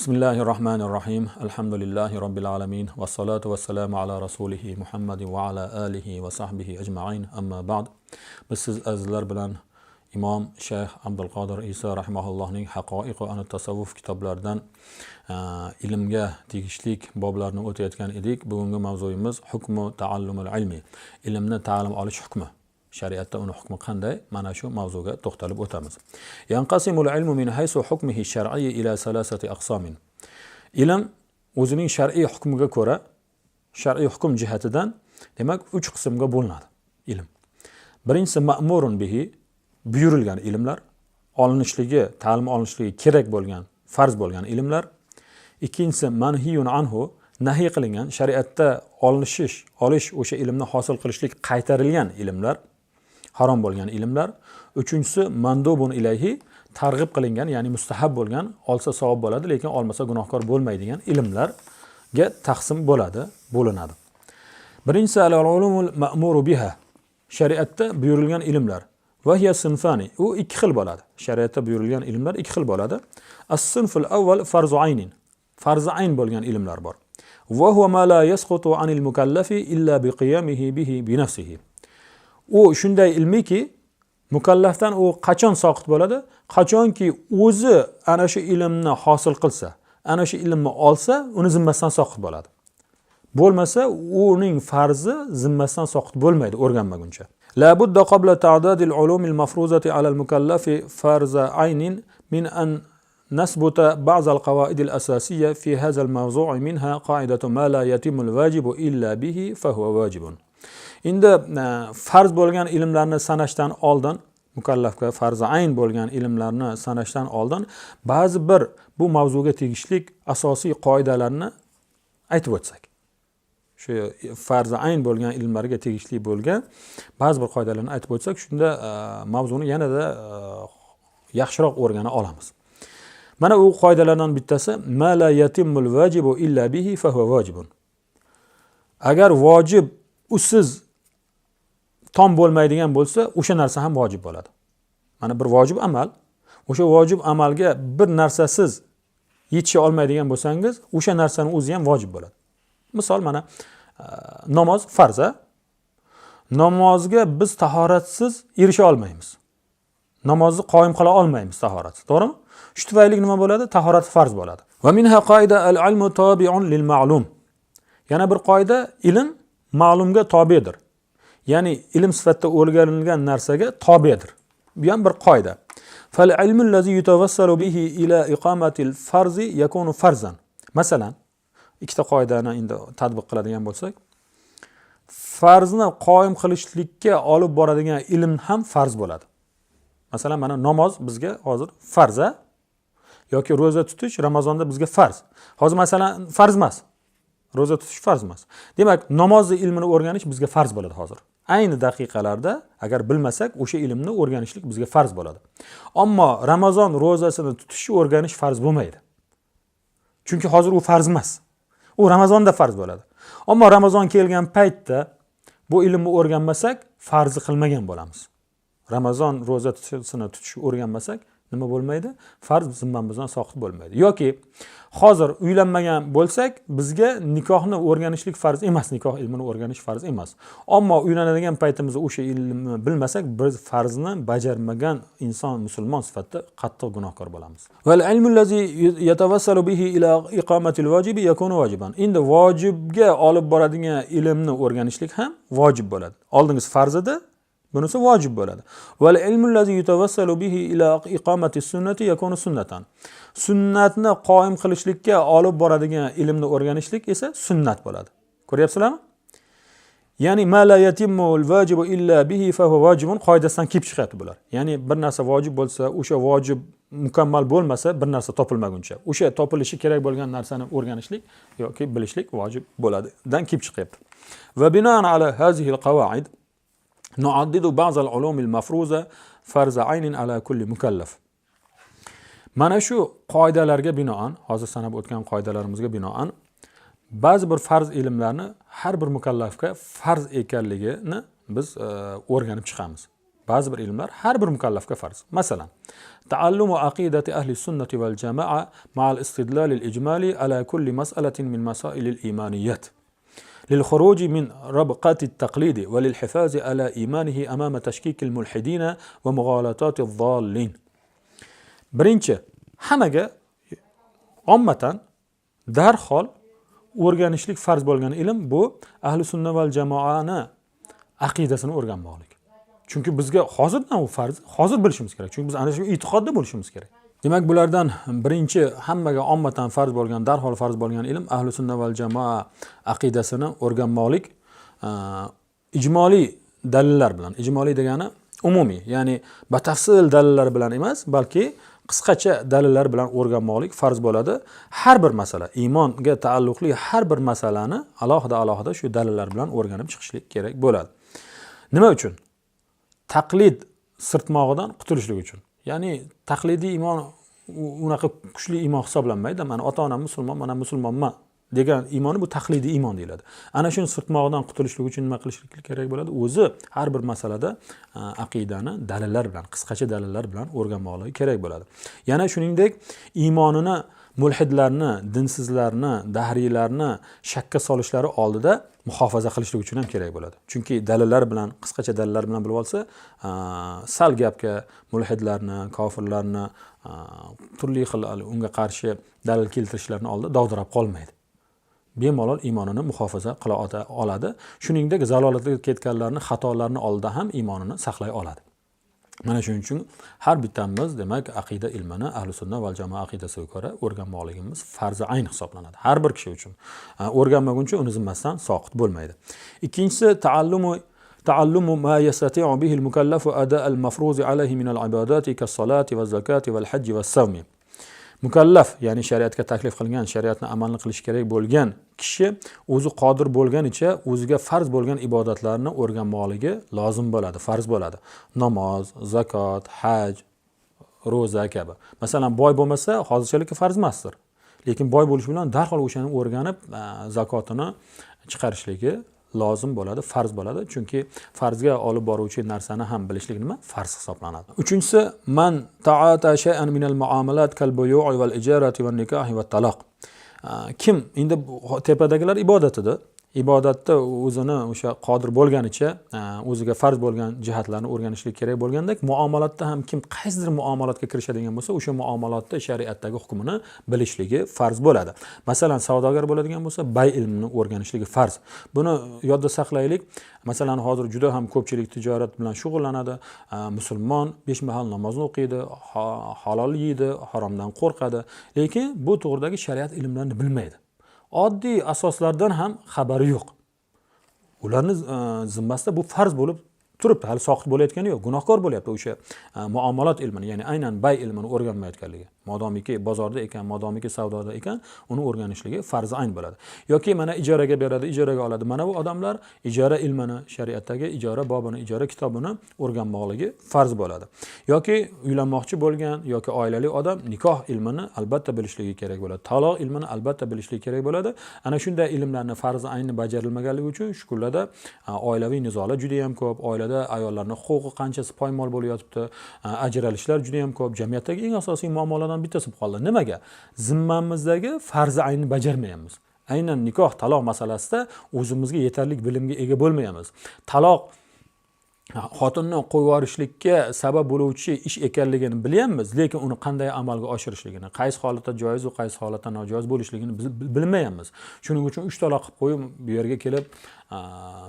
Bismillahirrohmanirrohim. Alhamdulillahi robbil alamin. Vassalatu vassalamu ala rasulihi Muhammadin va ala alihi va sahbihi ajmain. Amma ba'd. Biz siz azizlar bilan Imom Shayx Abdulqodir Iso rahimahullohning Haqoiqu an tasavvuf kitoblaridan ilmga tegishli boblarni o'tayotgan edik. Bugungi mavzuyimiz hukmu taallumul ilmi. Ilmni ta'lim olish hukmi. Shariatda uni hukmi qanday? Mana shu mavzuga to'xtalib o'tamiz. Yanqasimul ilmu min haysu hukmihi shar'i ila salasati aqsamin. Ilm o'zining shar'iy hukmiga ko'ra, shar'iy hukm jihatidan, demak, 3 qismga bo'linadi ilm. Birinchisi ma'murun bihi, buyurilgan ilmlar, olinishligi, ta'lim olinishligi kerak bo'lgan, farz bo'lgan ilmlar. Ikkinchisi manhiyun anhu, nahiy qilingan, shariatda olish, o'sha ilmni hosil qilishlik qaytarilgan ilmlar, harom bo'lgan ilmlar. Uchinchisi mandubun ilayhi, targ'ib qilingan, ya'ni mustahab bo'lgan, olsa savob bo'ladi, lekin olmasa gunohkor bo'lmaydigan ilmlarga taqsim bo'ladi, bo'linadi. Birinchisi al-ulumul ma'muru biha, shariatda buyurilgan ilmlar. Va hiya sinfani, u ikki xil bo'ladi. Shariatda buyurilgan ilmlar ikki xil bo'ladi. As-sinful avval farzu aynin, farzi ayn bo'lgan ilmlar bor. Va huwa ma la yasqutu anil mukallafi illa bi qiyamihi bihi bi nafsihi. U shunday ilmiki, mukallafdan u qachon soqit bo'ladi? Qachonki o'zi ana shu ilmni hosil qilsa, ana shu ilmni olsa, uni zimmasidan soqit bo'ladi. Bo'lmasa, uning farzi zimmasidan soqit bo'lmaydi o'rganmaguncha. La budda qabla ta'dadil ulumil mafruzati alal mukallafi farza aynin min an nasbuta ba'd al qawaid al asasiyya fi hadha al mawzu' minha qa'idatu ma la yatimul vajibu illa bihi fa huwa wajibun. Endi farz bo'lgan ilmlarni sanashdan oldin, mukallafga farzi ayn bo'lgan ilmlarni sanashdan oldin ba'zi bir bu mavzuga tegishli asosiy qoidalarni aytib o'tsak. Shu farzi ayn bo'lgan ilmlarga tegishli bo'lgan ba'zi bir qoidalarni aytib o'tsak, shunda mavzuni yanada yaxshiroq o'rgana olamiz. Mana u qoidalardan bittasi ma la yatimmul vajibu illa bihi fa huwa wajibun. Agar vojib usiz tom bo'lmaydigan bo'lsa, o'sha narsa ham vojib bo'ladi. Mana bir vojib amal, o'sha vojib amalga bir narsasiz yetisha olmaydigan bo'lsangiz, o'sha narsani o'zi ham vojib bo'ladi. Misol mana namoz farz, a? Namozga biz tahoratsiz erisha olmaymiz. Namozni qoyim qila olmaymiz tahoratsiz, to'g'rimi? Shu tufayli nima bo'ladi? Tahorat farz bo'ladi. Va minha qoida al-ilmu tabi'un lil ma'lum. Yana bir qoida, ilm ma'lumga tobedir. Ya'ni ilm sifatida o'rganilgan narsaga tobedir. Bu ham bir qoida. Fal ilmu allazi yutawassalu bihi ila iqamatil farzi yakunu farzan. Masalan, ikkita qoidani endi tatbiq qiladigan bo'lsak, farzni qoyim qilishlikka olib boradigan ilm ham farz bo'ladi. Masalan, mana namoz bizga hozir farz, a? Yoki ro'za tutish Ramazonda bizga farz. Hozir masalan farz emas. Ro'za tutish farz emas. Demak, namozni ilmini o'rganish bizga farz bo'ladi hozir. Ayni daqiqalarda agar bilmasak, o'sha ilmni o'rganishlik bizga farz bo'ladi. Ammo Ramazon ro'zasini tutishni o'rganish farz bo'lmaydi. Chunki hozir u farz emas. U Ramazonda farz bo'ladi. Ammo Ramazon kelgan paytda bu ilmni o'rganmasak, farzi qilmagan bo'lamiz. Ramazon ro'zasini tutishni o'rganmasak, nima bo'lmaydi? Farz zimmamizdan soqit bo'lmaydi. Yoki hozir uylanmagan bo'lsak, bizga nikohni o'rganishlik farz emas, nikoh ilmini o'rganish farz emas. Ammo uylanadigan paytimizda o'sha ilmni bilmasak, biz farzni bajarmagan inson, musulmon sifatida qattiq gunohkor bo'lamiz. Val ilmu allazi yatawassalu bihi ila iqamatil vajibi yakunu vajiban. Endi vojibga olib boradigan ilmni o'rganishlik ham vojib bo'ladi. Oldingisi farz edi, bunisi vojib bo'ladi. Val ilmu allazi yutawassalu bihi ila iqamati sunnati yakunu sunnatan. Sunnatni qoyim qilishlikka olib boradigan ilmni o'rganishlik esa sunnat bo'ladi. Ko'ryapsizlarmi? Ya'ni ma la yatimmul vajibu illa bihi fa huwa vajibun qoidasidan kelib chiqyapti bular. Ya'ni bir narsa vojib bo'lsa, o'sha vojib mukammal bo'lmasa, bir narsa topilmaguncha, o'sha topilishi kerak bo'lgan narsani o'rganishlik yoki bilishlik vojib bo'ladi dan kelib chiqyapti. Va binan ala hazihi al-qawaid nu'addidu ba'd al-ulum al-mafruza farz aynin ala kulli mukallaf. Mana shu qoidalarga binoan, hozir sanab o'tgan qoidalarimizga binoan ba'zi bir farz ilmlarni har bir mukallafga farz ekanligini biz o'rganib chiqamiz. Ba'zi bir ilmlar har bir mukallafga farz. Masalan, ta'allumu aqidati ahli sunnati val jamaa ma'al istidlal al-ijmali ala kulli mas'alatin min masail al-imaniyat. للخروج من ربقات التقليد وللحفاظ على إيمانه أمام تشكيك الملحدين ومغالطات الضالين. Birinchi, hammaga ommatan darhol o'rganishlik farz bo'lgan ilm bu ahli sunna val jamoani aqidasini o'rganmoqlik. Chunki bizga hozirdan u farz, hozir bilishimiz kerak. Chunki biz ana shu e'tiqodda bo'lishimiz kerak. Demak, bulardan birinchi hammaga ommatan farz bo'lgan, darhol farz bo'lgan ilm ahli sunna val jamoa aqidasini o'rganmoqlik, ijmoliy dalillar bilan. Ijmoliy degani umumiy, ya'ni batafsil dalillar bilan emas, balki qisqacha dalillar bilan o'rganmoqlik farz bo'ladi. Har bir masala, iymonga taalluqli har bir masalani alohida-alohida shu dalillar bilan o'rganib chiqishlik kerak bo'ladi. Nima uchun? Taqlid sirtmog'idan qutulishlik uchun. Ya'ni taqlidiy iymon unaqa kuchli iymon hisoblanmaydi. Mana ota-onam musulmon, mana musulmonman degan iymoni bu taqlidiy iymon deyiladi. Ana shuni sirtmog'idan qutulishlik uchun nima qilishlik kerak bo'ladi? O'zi har bir masalada aqidani dalillar bilan, qisqacha dalillar bilan o'rganmoqligi kerak bo'ladi. Yana shuningdek, iymonini mulhidlarni, dinsizlarni, dahriylarni shakka solishlari oldida muhofaza qilishlik uchun ham kerak bo'ladi. Chunki dalillar bilan, qisqacha dalillar bilan bilib olsa, sal gapga mulhidlarni, kofirlarni, turli xil unga qarshi dalil keltirishlarini oldida dovdirab qolmaydi. Bemalol iymonini muhofaza qila oladi. Shuningdek, zalolatga ketganlarni, xatolarni oldida ham iymonini saqlay oladi. Mana shuning uchun har bittamiz, demak, aqida ilmini ahli sunna val jamoa aqidasiga ko'ra o'rganmoqligimiz farzi ayn hisoblanadi. Har bir kishi uchun. O'rganmaguncha uni zimmasidan soqit bo'lmaydi. Ikkinchisi, ta'allumu ma yastati'u bihi al-mukallafu ada al-mafruz alayhi min al-ibadati kas-salati va-zakati val-hajji vas-sawmi. Mukallaf, ya'ni shariatga taklif qilingan, shariatni amalni qilish kerak bo'lgan kishi o'zi qodir bo'lganicha o'ziga farz bo'lgan ibodatlarni o'rganmoqligi lozim bo'ladi, farz bo'ladi. Namoz, zakot, haj, ro'za kabi. Masalan, boy bo'lmasa hozirchalik farz emasdir. Lekin boy bo'lish bilan darhol o'shani o'rganib, zakotini chiqarishligi lozim bo'ladi, farz bo'ladi. Chunki farzga olib boruvchi narsani ham bilishlik nima? Farz hisoblanadi. Uchinchisi, man ta'ata shay'an min al-muamalat kal buyu'i wal ijarati wan nikahi wat taloq. Kim endi tepadagilar ibodatida, ibodatda o'zini o'sha qodir bo'lganicha, o'ziga farz bo'lgan jihatlarni o'rganishlik kerak bo'lgandek, muomalatda ham kim qaysidir muomalatga kirishadigan bo'lsa, o'sha muomalatda shariatdagi hukmini bilishligi farz bo'ladi. Masalan, savdogar bo'ladigan bo'lsa, bay ilmini o'rganishligi farz. Buni yodda saqlaylik. Masalan, hozir juda ham ko'pchilik tijorat bilan shug'ullanadi. Musulmon 5 mahal namozni o'qiydi, halol yeydi, haromdan qo'rqadi, lekin bu to'g'ridagi shariat ilmlarini bilmaydi. Oddiy asoslardan ham xabari yo'q. Ularni zimmasida bu farz bo'lib turibdi, hali soqit bo'layotgani yo'q, gunohkor bo'lyapti o'sha muomalat ilmini, ya'ni aynan bay ilmini o'rganmayotganligi. Modomiki bozorda ekan, modomiki savdoda ekan, uni o'rganishligi farzi ayn bo'ladi. Yoki mana ijaraga beradi, ijaraga oladi. Mana bu odamlar ijara ilmini, shariatdagi ijara bobini, ijara kitobini o'rganmoqligi farz bo'ladi. Yoki uylanmoqchi bo'lgan yoki oilali odam nikoh ilmini albatta bilishligi kerak bo'ladi. Taloq ilmini albatta bilishligi kerak bo'ladi. Ana shunday ilmlarni farzi ayni bajarilmaganligi uchun shu kunlarda oilaviy nizolar juda ham ko'p, oilada ayollarning huquqi qanchasi poymol bo'lib yotibdi, ajralishlar juda ham ko'p. Jamiyatdagi eng asosiy muammolardan bittasi bo'lib qoldi. Nimaga? Zimmamizdagi farzi aynni bajarmayapmiz. Aynan nikoh, taloq masalasida o'zimizga yetarli bilimga ega bo'lmayapmiz. Taloq xotinni qo'yib yuborishlikka sabab bo'luvchi ish ekanligini bilyapmiz, lekin uni qanday amalga oshirishligini, qaysi holatda joiz va qaysi holatda nojoiz bo'lishligini biz bilmayapmiz. Shuning uchun 3 taloq qilib qo'yib, bu yerga kelib,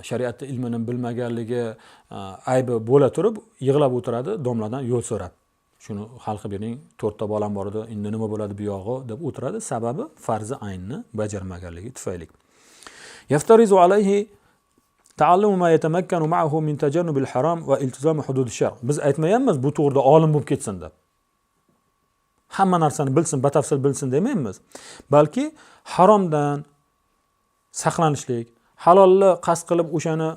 shariat ilmini bilmaganligi aybi bo'la turib, yig'lab o'tiradi, domladan yo'l so'rab. Shuni hal qilib bering, 4 ta bolam bor edi, endi nima bo'ladi bu yog'i deb o'tiradi. Sababi farzi aynni bajarmaganligi tufayli. Yaftarizu alayhi ta'allumu ma yatamakkanu ma'ahu min tajannubil harom va iltizomi hududi shar. Biz aytmayapmiz bu to'g'rida olim bo'lib ketsin deb. Hamma narsani bilsin, batafsil bilsin demaymiz. Balki haromdan saqlanishlik, halolni qasd qilib o'shani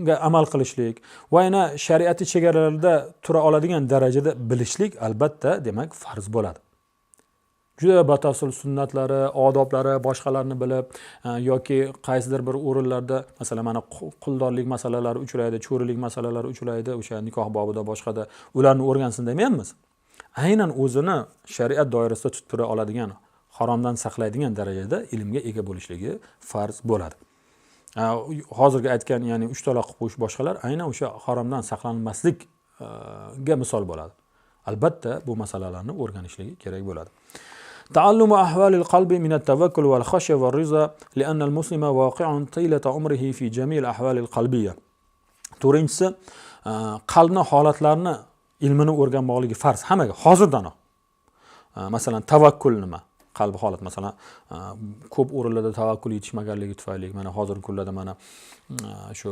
ga amal qilishlik va yana shariati chegaralarida tura oladigan darajada bilishlik albatta demak farz bo'ladi. Juda batafsil sunnatlari, odoblari, boshqalarni bilib, yoki qaysidir bir o'rinlarda, masalan, mana quldorlik masalalari uchraydi, cho'rilik masalalari uchraydi, o'sha nikoh bobida, boshqada, ularni o'rgansin demayapmiz. Aynan o'zini shariat doirasida tutib tura oladigan, haromdan saqlaydigan darajada ilmga ega bo'lishligi farz bo'ladi. Hozirgi aytgan, ya'ni 3 taloq qilib qo'yish, boshqalar aynan o'sha haromdan saqlanmaslikka misol bo'ladi. Albatta bu masalalarni o'rganishligi kerak bo'ladi. تعلم أحوال القلب من التوكل والخشية والرضا لأن المسلم واقع طيلة عمره في جميع الأحوال القلبية. To'rtinchisi, qalbni holatlarini ilmini o'rganmoqligi farz hammaga hozirdanoq. Masalan, tavakkul nima? Qalb holat, masalan, ko'p o'rinlarda tavakkul yetishmaganligi tufayli mana hozirgi kunlarda mana shu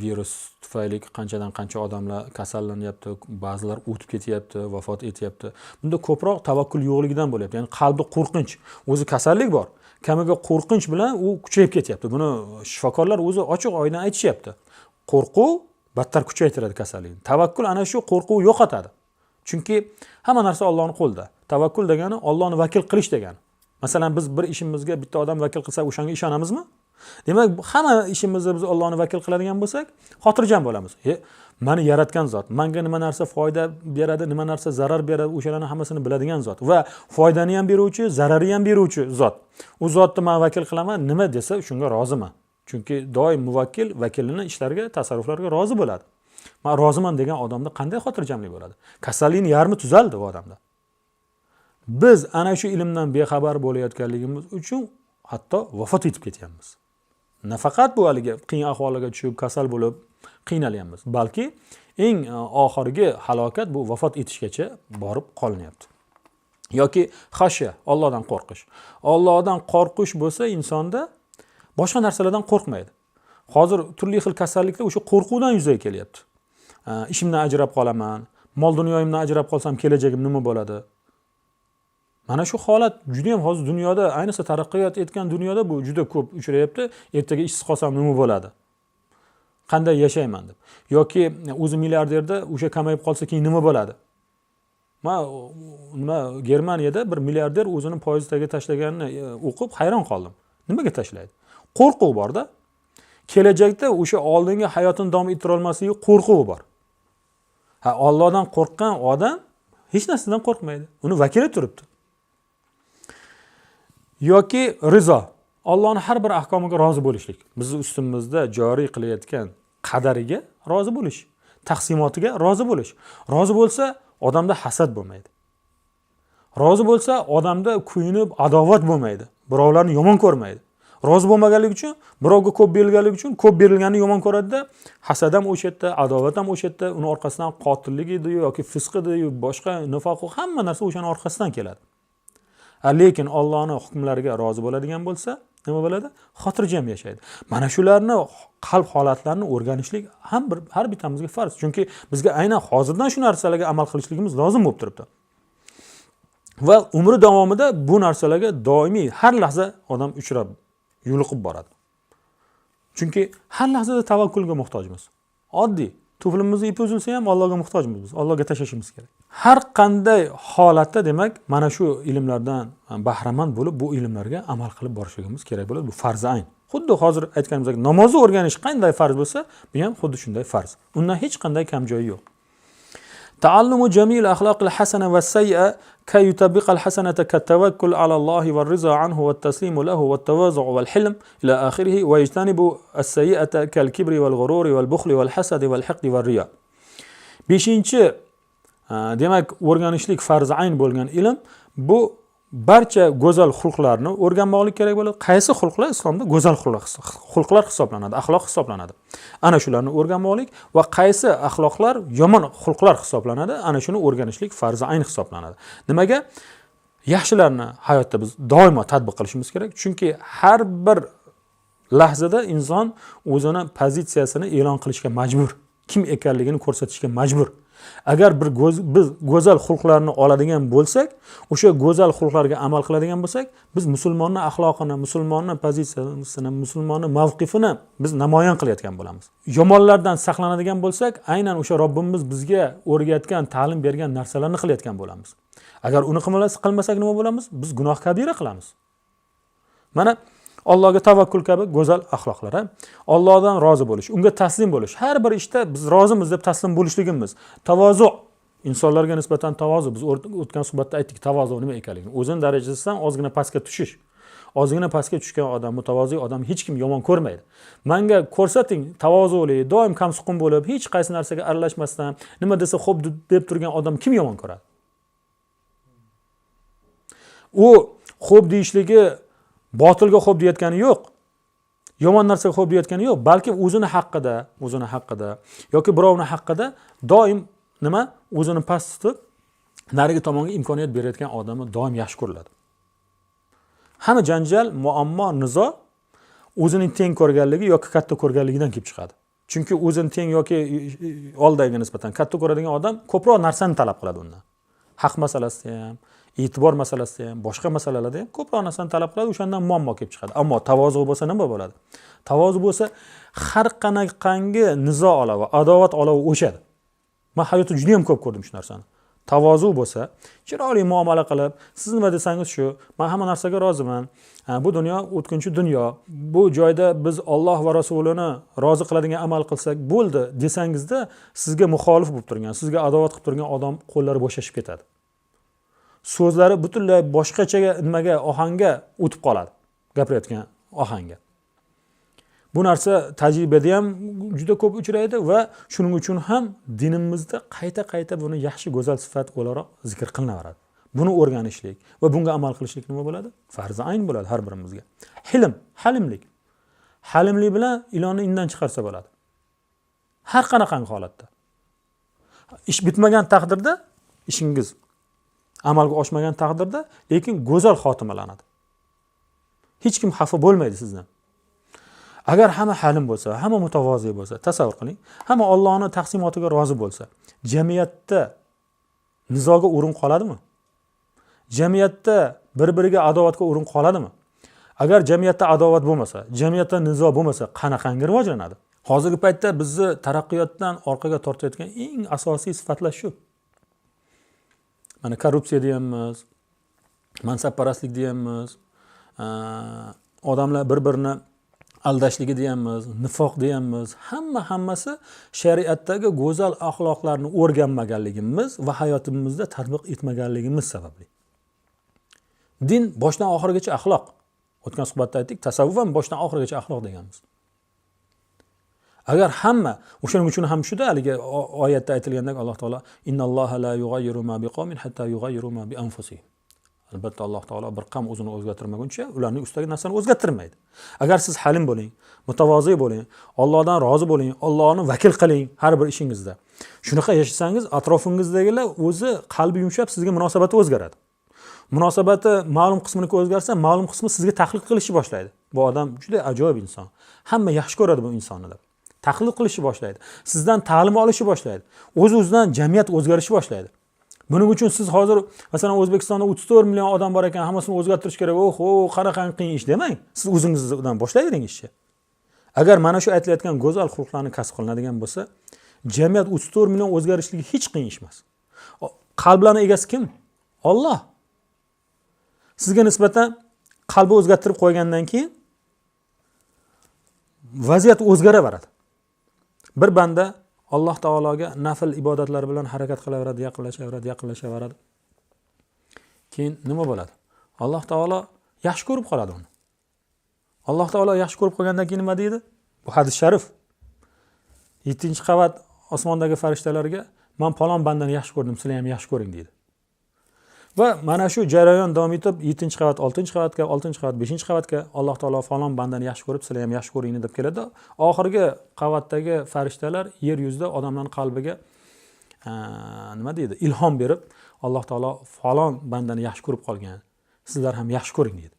virus tufayli qanchadan qancha odamlar kasallanyapti, ba'zilar o'tib ketyapti, vafot etyapti. Bunda ko'proq tavakkul yo'qligidan bo'lyapti. Ya'ni qalbda qo'rqinch, o'zi kasallik bor, kamiga qo'rqinch bilan u kuchayib ketyapti. Buni shifokorlar o'zi ochiq oydin aytishyapti. Qo'rquv battar kuchaytiradi kasallikni. Tavakkul ana shu qo'rquvni yo'qotadi. Chunki hamma narsa Allohning qo'lida. Tavakkul degani Allohni vakil qilish degani. Masalan, biz bir ishimizga bitta odam vakil qilsa, o'shanga ishonamizmi? Demak, hamma ishimizni biz Allohni vakil qiladigan bo'lsak, xotirjam bo'lamiz. Meni yaratgan zot, menga nima narsa foyda beradi, nima narsa zarar beradi, o'shalarni hammasini biladigan zot va foydani ham beruvchi, zararni ham beruvchi zot. U zotni men vakil qilaman, nima desa shunga roziman. Chunki doim muvakkil vakilini ishlariga, tasarruflariga rozi bo'ladi. Men roziman degan odamda qanday xotirjamlik bo'ladi? Kasallikning yarmi tuzaldi u odamda. Biz ana shu ilmdan bexabar bo'layotganligimiz uchun hatto vafot etib ketyapmiz. Nafaqat bu haligi qiyin ahvolga tushib, kasal bo'lib qiynalyapmiz, balki eng oxirgi halokat bu vafot etishgacha borib qolinyapti. Yoki xashya, Allohdan qo'rqish. Allohdan qo'rqish bo'lsa insonda boshqa narsalardan qo'rqmaydi. Hozir turli xil kasalliklar o'sha qo'rquvdan yuzaga kelyapti. Ishimdan ajrab qolaman, mol dunyoyimdan ajrab qolsam kelajagim nima bo'ladi? Mana shu holat juda ham hozir dunyoda, ayniqsa taraqqiyot etgan dunyoda bu juda ko'p uchrayapti. Ertaga ishsiz qolsam nima bo'ladi? Qanday yashayman deb. Yoki o'zi milliarderda o'sha kamayib qolsa keyin nima bo'ladi? Nima Germaniyada bir milliarder o'zini poyezd tashlaganini o'qib hayron qoldim. Nimaga tashlaydi? Qo'rquv borda. Kelajakda o'sha oldingi hayotini davom ettira olmasligi qo'rquvi bor. Ha, Allohdan qo'rqqan odam hech narsadan qo'rqmaydi. Uni vakili turibdi. Yoki rizo. Allohning har bir ahkomiga rozi bo'lishlik. Bizni ustimizda joriy qilayotgan qadariga rozi bo'lish, taqsimotiga rozi bo'lish. Rozi bo'lsa odamda hasad bo'lmaydi. Rozi bo'lsa odamda kuyinib adovat bo'lmaydi. Birovlarni yomon ko'rmaydi. Rozi bo'lmaganligi uchun, birovga ko'p berilganligi uchun ko'p berilganini yomon ko'radida, hasad ham o'sha yerda, adovat ham o'sha yerda, uni orqasidan qotillik edi yoki fisq edi, boshqa nifoq, hamma narsa o'shani orqasidan keladi. Lekin Allohning hukmlariga rozi bo'ladigan bo'lsa, nima bo'ladi? Xotirjam yashaydi. Mana shularni qalb holatlarini o'rganishlik ham bir har bittamizga farz. Chunki bizga aynan hozirdan shu narsalarga amal qilishligimiz lozim bo'lib turibdi. Va umri davomida bu narsalarga doimiy har lahza odam uchrab, yo'liqib boradi. Chunki har lahzada tavakkulga muhtojmiz. Oddiy tuflimizni ipi uzilsa ham Allohga muhtojmiz biz. Allohga tashlashimiz kerak. Har qanday holatda demak mana shu ilmlardan bahramand bo'lib, bu ilmlarga amal qilib borishligimiz kerak bo'ladi. Bu farz ayn. Xuddi hozir aytganimizdek, namozni o'rganish qanday farz bo'lsa, bu ham xuddi shunday farz. Undan hech qanday kam joyi yo'q. تعلم جميع الأخلاق الحسنة والسيئة كي يطبق الحسنة كالتوكل على الله والرضا عنه والتسليم له والتواضع والحلم إلى آخره ويجتنب السيئة كالكبر والغرور والبخل والحسد والحقد والرياء. Beshinchi, demak, o'rganishlik farzi ayn bo'lgan ilm bu barcha go'zal xulqlarni o'rganmoqlik kerak bo'ladi. Qaysi xulqlar islomda go'zal xulqlar hisoblanadi, axloq hisoblanadi. Ana shularni o'rganmoqlik va qaysi axloqlar yomon xulqlar hisoblanadi, ana shuni o'rganishlik farzi ayn hisoblanadi. Nimaga? Yaxshilarni hayotda biz doimo tatbiq qilishimiz kerak. Chunki har bir lahzada inson o'zini pozitsiyasini e'lon qilishga majbur. Kim ekanligini ko'rsatishga majbur. Agar bir biz go'zal xulqlarni oladigan bo'lsak, o'sha go'zal xulqlarga amal qiladigan bo'lsak, biz musulmonni axloqini, musulmonni pozitsiyasini, musulmonni mavqifini biz namoyon qilayotgan bo'lamiz. Yomonlardan saqlanadigan bo'lsak, aynan o'sha Robbimiz bizga o'rgatgan, ta'lim bergan narsalarni qilayotgan bo'lamiz. Agar uni qilmasak nima bo'lamiz? Biz gunoh kabira qilamiz. Mana Allohga tavakkul kabi go'zal axloqlar, ha? Allohdan rozi bo'lish, unga taslim bo'lish. Har bir ishda biz rozimiz deb taslim bo'lishligimiz. Tavozu, insonlarga nisbatan tavozu. Biz o'tgan suhbatda aytdik tavozu nima ekanligini. O'zini darajasidan ozgina pastga tushish. Ozgina pastga tushgan odam, mutavozi odam hech kim yomon ko'rmaydi. Menga ko'rsating, tavozuli, doim kamsuqum bo'lib, hech qaysi narsaga aralashmasdan, nima desa xo'p deb turgan odam kim yomon ko'radi? U xo'p deyishligi botilga xo'p deyotgani yo'q. Yomon narsaga xo'p deyotgani yo'q, balki o'zini haqida yoki birovning haqida doim nima? O'zini past tutib, narigi tomonga imkoniyat berayotgan odamni doim yaxshi ko'riladi. Hamma janjal, muammo, nizo o'zining teng ko'rganligi yoki katta ko'rganligidan kelib chiqadi. Chunki o'zini teng yoki oldiga nisbatan katta ko'radigan odam ko'proq narsani talab qiladi undan. Haq masalasida ham, e'tibor masalasida ham, boshqa masalalarda ham ko'proq narsani talab qiladi, o'shandan muammo kelib chiqadi. Ammo tavozu bo'lsa nima bo'ladi? Tavozu bo'lsa har qanaqangi nizo olovi, adovat olovi o'chadi. Men hayotda juda ham ko'p ko'rdim shu narsani. Tavozu bo'lsa, chiroyli muomala qilib, siz nima desangiz shu, men hamma narsaga roziman. Bu dunyo o'tkinchi dunyo. Bu joyda biz Alloh va Rasulini rozi qiladigan amal qilsak bo'ldi desangizda, sizga muxolif bo'lib turgan, sizga adovat qilib turgan odam qo'llari bo'shashib ketadi. So'zlari butunlay boshqacha nimaga, ohangga o'tib qoladi, gapirayotgan ohangga. Bu narsa tajribada ham juda ko'p uchraydi va shuning uchun ham dinimizda qayta-qayta buni yaxshi go'zal sifat o'laroq zikr qilinaveradi. Buni o'rganishlik va bunga amal qilishlik nima bo'ladi? Farzi ayn bo'ladi har birimizga. Hilm, halimlik. Halimlik bilan ilonni indan chiqarsa bo'ladi. Har qanaqangi holatda. Ish bitmagan taqdirda, ishingiz amalga oshmagan taqdirda, lekin go'zal xotimalanadi. Hech kim xafa bo'lmaydi sizdan. Agar hamma halim bo'lsa, hamma mutavozi bo'lsa, tasavvur qiling, hamma Allohning taqsimotiga rozi bo'lsa, jamiyatda nizoga o'rin qoladimi? Jamiyatda bir-biriga adovatga o'rin qoladimi? Agar jamiyatda adovat bo'lmasa, jamiyatda nizo bo'lmasa, qanaqangi rivojlanadi? Hozirgi paytda bizni taraqqiyotdan orqaga tortayotgan eng asosiy sifatlar shu. Mana korrupsiya deyapmiz, mansabparastlik deyapmiz, odamlar bir-birini aldashligi deyapmiz, nifoq deyapmiz. Hammasi shariatdagi go'zal axloqlarni o'rganmaganligimiz va hayotimizda tatbiq etmaganligimiz sababli. Din boshdan oxirigacha axloq. O'tgan suhbatda aytdik, tasavvuf ham boshdan oxirigacha axloq deganmiz. Agar hamma, o'shaning uchun ham shuda haligi oyatda aytilgandek Alloh taolo innalloha la yughayyiru ma biqawmin hatta yughayyiru ma bi anfusihim. Albatta Alloh taolo bir qavm o'zini o'zgartirmaguncha ularning ustidagi narsani o'zgartirmaydi. Agar siz halim bo'ling, mutavozi bo'ling, Allohdan rozi bo'ling, Allohni vakil qiling har bir ishingizda. Shunaqa yashasangiz, atrofingizdagilar o'zi qalbi yumshab sizga munosabati o'zgaradi. Munosabati ma'lum qisminiki o'zgarsa, ma'lum qismi sizga taqlid qilishni boshlaydi. Bu odam juda ajoyib inson. Hamma yaxshi ko'radi bu insonni deb. Taqlid qilishni boshlaydi. Sizdan ta'lim olishni boshlaydi. O'z-o'zidan jamiyat o'zgarishni boshlaydi. Buning uchun siz hozir masalan O'zbekistonda 34 million odam bor ekan, hammasini o'zgartirish kerak. Oho, qanaqangi qiyin ish demang. Siz o'zingizdan boshlayvering ishni. Agar mana shu aytilayotgan go'zal xulqlarni kasb qilinadigan bo'lsa, jamiyat 34 million o'zgarishligi hech qiyin ish emas. Qalblarning egasi kim? Alloh. Sizga nisbatan qalbi o'zgartirib qo'ygandan keyin vaziyat o'zgaraveradi. Bir banda Alloh taologa nafl ibodatlar bilan harakat qilaveradi, yaqinlashaveradi, yaqinlashaveradi. Keyin nima bo'ladi? Alloh taolo yaxshi ko'rib qoladi uni. Alloh taolo yaxshi ko'rib qolgandan keyin nima deydi? Bu hadis sharif. 7-qavat osmondagi farishtalarga men falon bandani yaxshi ko'rdim, sizlar ham yaxshi ko'ring deydi. Va mana shu jarayon davom etib 7-qavat 6-qavatga, 6-qavat 5-qavatga Alloh taolo falon bandani yaxshi ko'rib, sizlar ham yaxshi ko'ring deb keladi. Oxirgi qavatdagi farishtalar yer yuzida odamlarning qalbiga nima deydi? Ilhom berib, Alloh taolo falon bandani yaxshi ko'rib qolgan, sizlar ham yaxshi ko'ring deydi.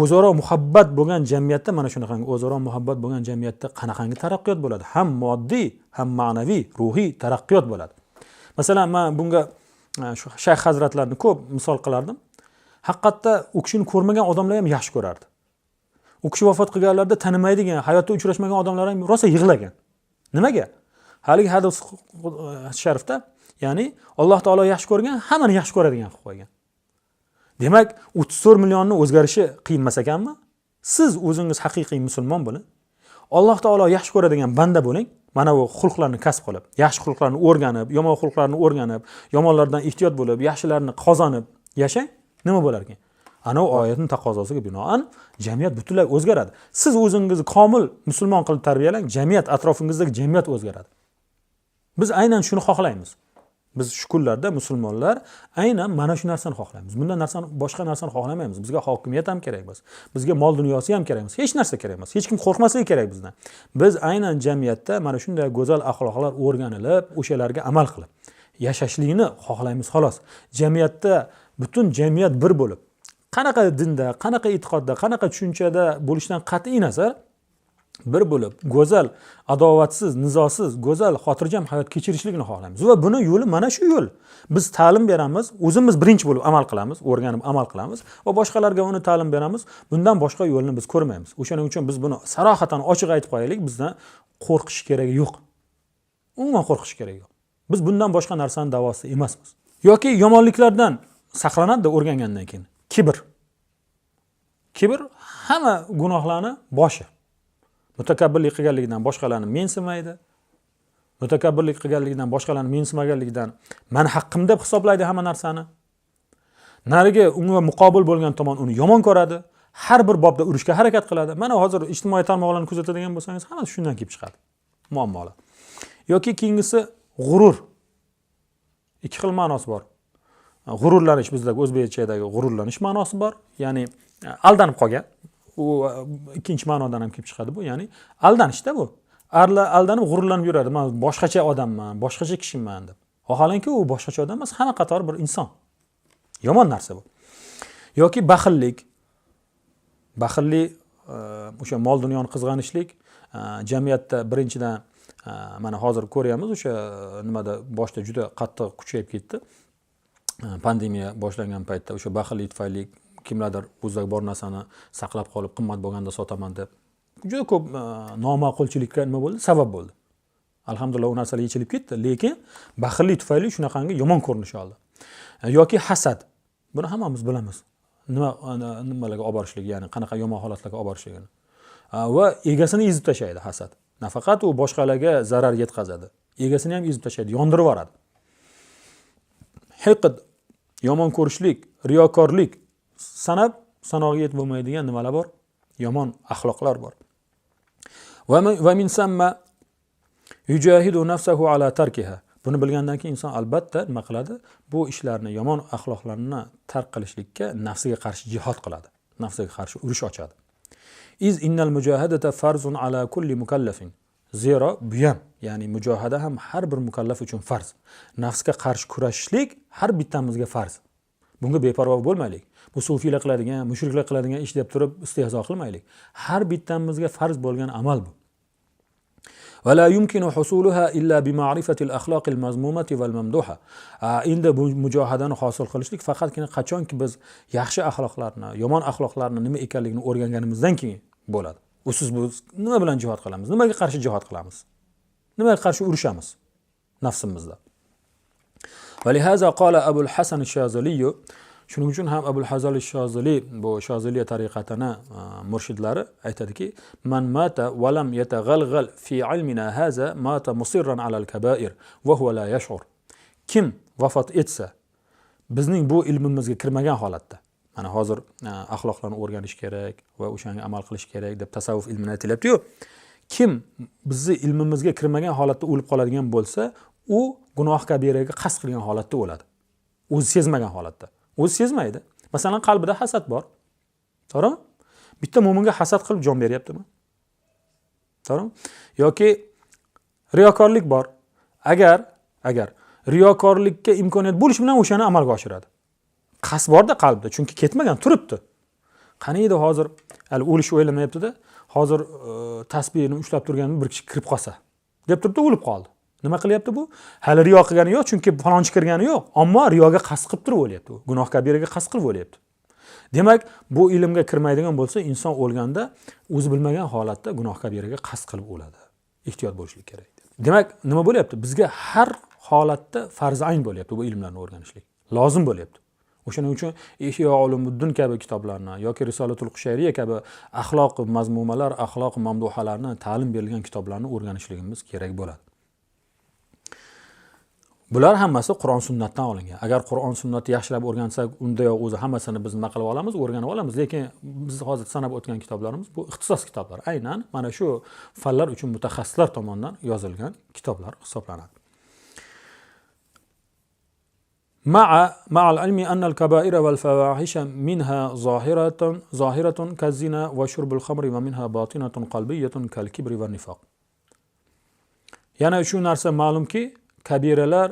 O'zaro muhabbat bo'lgan jamiyatda, mana shunaqangi o'zaro muhabbat bo'lgan jamiyatda qanaqangi taraqqiyot bo'ladi? Ham moddiy, ham ma'naviy, ruhiy taraqqiyot bo'ladi. Masalan, men bunga shu shayx hazratlarni ko'p misol qilardim. Haqiqatda u kishini ko'rmagan odamlar ham yaxshi ko'rardi. U kishi vafot qilganlarida tanimaydigan, hayotda uchrashmagan odamlar ham rosa yig'lagan. Nimaga? Haligi hadis sharifda Ya'ni Alloh taolo yaxshi ko'rgan, hammani yaxshi ko'radigan qilib qo'ygan. Demak, 34 millionni o'zgarishi qiyin emas ekanmi? Siz o'zingiz haqiqiy musulmon bo'ling. Alloh taolo yaxshi ko'radigan banda bo'ling. Mana bu xulqlarni kasb qilib, yaxshi xulqlarni o'rganib, yomon xulqlarni o'rganib, yomonlardan ehtiyot bo'lib, yaxshilarni qozonib yashang, nima bo'lar ekan? Ana u oyatning taqozosiga binoan jamiyat butunlay o'zgaradi. Siz o'zingizni komil musulmon qilib tarbiyalang, jamiyat, atrofingizdagi jamiyat o'zgaradi. Biz aynan shuni xohlaymiz. Biz shu kunlarda musulmonlar aynan mana shu narsani xohlaymiz. Bundan narsani, boshqa narsani xohlamaymiz. Bizga hokimiyat ham kerak emas. Bizga mol dunyosi ham kerak emas. Hech narsa kerak emas. Hech kim qo'rqmasligi kerak bizdan. Biz aynan jamiyatda mana shunday go'zal axloqlar o'rganilib, o'shalarga amal qilib yashashlikni xohlaymiz xolos. Jamiyatda butun jamiyat bir bo'lib, qanaqa dinda, qanaqa e'tiqodda, qanaqa tushunchada bo'lishdan qat'iy nazar bir bo'lib, go'zal, adovatsiz, nizosiz, go'zal, xotirjam hayot kechirishlikni xohlaymiz. Va buni yo'li mana shu yo'l. Biz ta'lim beramiz, o'zimiz birinchi bo'lib amal qilamiz, o'rganib amal qilamiz va boshqalarga uni ta'lim beramiz. Bundan boshqa yo'lni biz ko'rmaymiz. O'shaning uchun biz buni sarohatan ochiq aytib qo'yaylik, bizdan qo'rqish keragi yo'q. Umuman qo'rqish keragi yo'q. Biz bundan boshqa narsani da'vosi emasmiz. Yoki yomonliklardan saqlanadi o'rgangandan keyin. Kibr. Kibr hamma gunohlarni boshi. Mutakabbirlik qilganligidan boshqalarni mensimaydi. Mutakabbirlik qilganligidan, boshqalarni mensimaganligidan mani haqqim deb hisoblaydi hamma narsani. Narigi unga muqobil bo'lgan tomon uni yomon ko'radi. Har bir bobda urushga harakat qiladi. Mana hozir ijtimoiy tarmoqlarni kuzatadigan bo'lsangiz, hammasi shundan kelib chiqadi. Muammolar. Yoki keyingisi g'urur. Ikki xil ma'nosi bor. G'ururlanish, bizdagi o'zbekchadagi g'ururlanish ma'nosi bor, ya'ni aldanib qolgan. U ikkinchi ma'nodan ham kelib chiqadi bu, ya'ni aldanishda bu. Aldanib g'ururlanib yuradi. Men boshqacha odamman, boshqacha kishiman deb. Vaholanki u boshqacha odam emas, hamma qatori bir inson. Yomon narsa bu. Yoki baxillik. Baxillik o'sha mol dunyoni qizg'anishlik, jamiyatda birinchidan mana hozir ko'ryapmiz, o'sha nimada boshda juda qattiq kuchayib ketdi. Pandemiya boshlangan paytda o'sha baxillik tufayli kimlardir o'zidagi bor narsani saqlab qolib, qimmat bo'lganda sotaman deb juda ko'p noma'qulchilikka nima bo'ldi? Sabab bo'ldi. Alhamdulillah, u narsalar yechilib ketdi, lekin baxillik tufayli shunaqangi yomon ko'rinish oldi. Yoki hasad. Buni hammamiz bilamiz. Nima nimalarga olib borishligi, ya'ni qanaqa yomon holatlarga olib borishligini. Va egasini ezib tashlaydi hasad. Nafaqat u boshqalarga zarar yetkazadi, egasini ham ezib tashlaydi, yondirib yuboradi. Hiqd, yomon ko'rishlik, riyokorlik, sanab sanog'iga yetib bo'lmaydigan nimalar bor? Yomon axloqlar bor. Va min samma yujahidu nafsahu ala tarkiha. Buni bilgandan keyin inson albatta nima qiladi? Bu ishlarni, yomon axloqlarni tark qilishlikka nafsiga qarshi jihod qiladi. Nafsiga qarshi urush ochadi. Iz innal mujahadata farzun ala kulli mukallafin. Zero bu ham, ya'ni mujohada ham har bir mukallaf uchun farz. Nafsga qarshi kurashishlik har bittamizga farz. Bunga beparvo bo'lmaylik. Bu sufiylar qiladigan, mushriklar qiladigan ish deb turib istehzo qilmaylik. Har bittamizga farz bo'lgan amal bu. Va la yumkinu husuluha illa bi ma'rifati al-axloq al-mazmumati wal mamduha. Endi bu mujohadani hosil qilishlik faqatgina qachonki biz yaxshi axloqlarni, yomon axloqlarni nima ekanligini o'rganganimizdan keyin bo'ladi. Usiz biz nima bilan jihod qilamiz? Nimaga qarshi jihod qilamiz? Nimaga qarshi urushamiz nafsimizda? Va lihaza qala Abul Hasan ash-Shazili, shuning uchun ham Abul Hasan ash-Shazili, bu Shaziliya tariqatini murshidlari aytadiki, man mata va lam yatag'alg'al fi ilmina haza mata musirran ala al-kaba'ir va huwa la yash'ur. Kim vafot etsa, bizning bu ilmimizga kirmagan holatda, mana hozir axloqlarni o'rganish kerak va o'shanga amal qilish kerak deb tasavvuf ilmini aytilyapti-yu. Kim bizni ilmimizga kirmagan holatda o'lib qoladigan bo'lsa, u gunoh kabiraga qasd qilgan holatda o'ladi. O'zi sezmagan holatda. O'zi sezmaydi. Masalan, qalbida hasad bor. To'g'rimi? Bitta mo'minga hasad qilib jon beryaptimi? To'g'rimi? Yoki riyokorlik bor. Agar riyokorlikka imkoniyat bo'lishi bilan o'shani amalga oshiradi. Qasd borda qalbda, chunki ketmagan, turibdi. Qani edi hozir hali o'lish o'ylamayapti-da, hozir tasbihini ushlab turganida bir kishi kirib qolsa deb turibdi, o'lib qoldi. Nima qilyapti bu? Hali riyo qilgani yo'q, chunki falonchi kirgani yo'q, ammo riyoga qasd qilib turib o'lyapti u. Gunoh kabiraga qasd qilib o'lyapti. Demak, bu ilmga kirmaydigan bo'lsa, inson o'lganda o'zi bilmagan holatda gunoh kabiraga qasd qilib o'ladi. Ehtiyot bo'lishlik kerak. Demak, nima bo'lyapti? Bizga har holatda farz ayn bo'lyapti bu ilmlarni o'rganishlik. Lozim bo'lyapti. O'shaning uchun Ihyo Ulumuddin kabi kitoblarni yoki Risolatul Qushayriya kabi axloq mazmumalar, axloq mamduhalarni ta'lim berilgan kitoblarni o'rganishligimiz kerak bo'ladi. Bular hammasi Qur'on sunnatdan olingan. Agar Qur'on sunnatni yaxshilab o'rgansak, unda yo'q o'zi hammasini biz nima qilib olamiz, o'rganib olamiz. Lekin biz hozir sanab o'tgan kitoblarimiz bu ixtisos kitoblar. Aynan mana shu fanlar uchun mutaxassislar tomonidan yozilgan kitoblar hisoblanadi. مع العلم أن الكبائر والفواحش منها ظاهرة كالزنا وشرب الخمر ومنها باطنة قلبية كالكبر والنفاق. Yana shu narsa ma'lumki, kabiralar,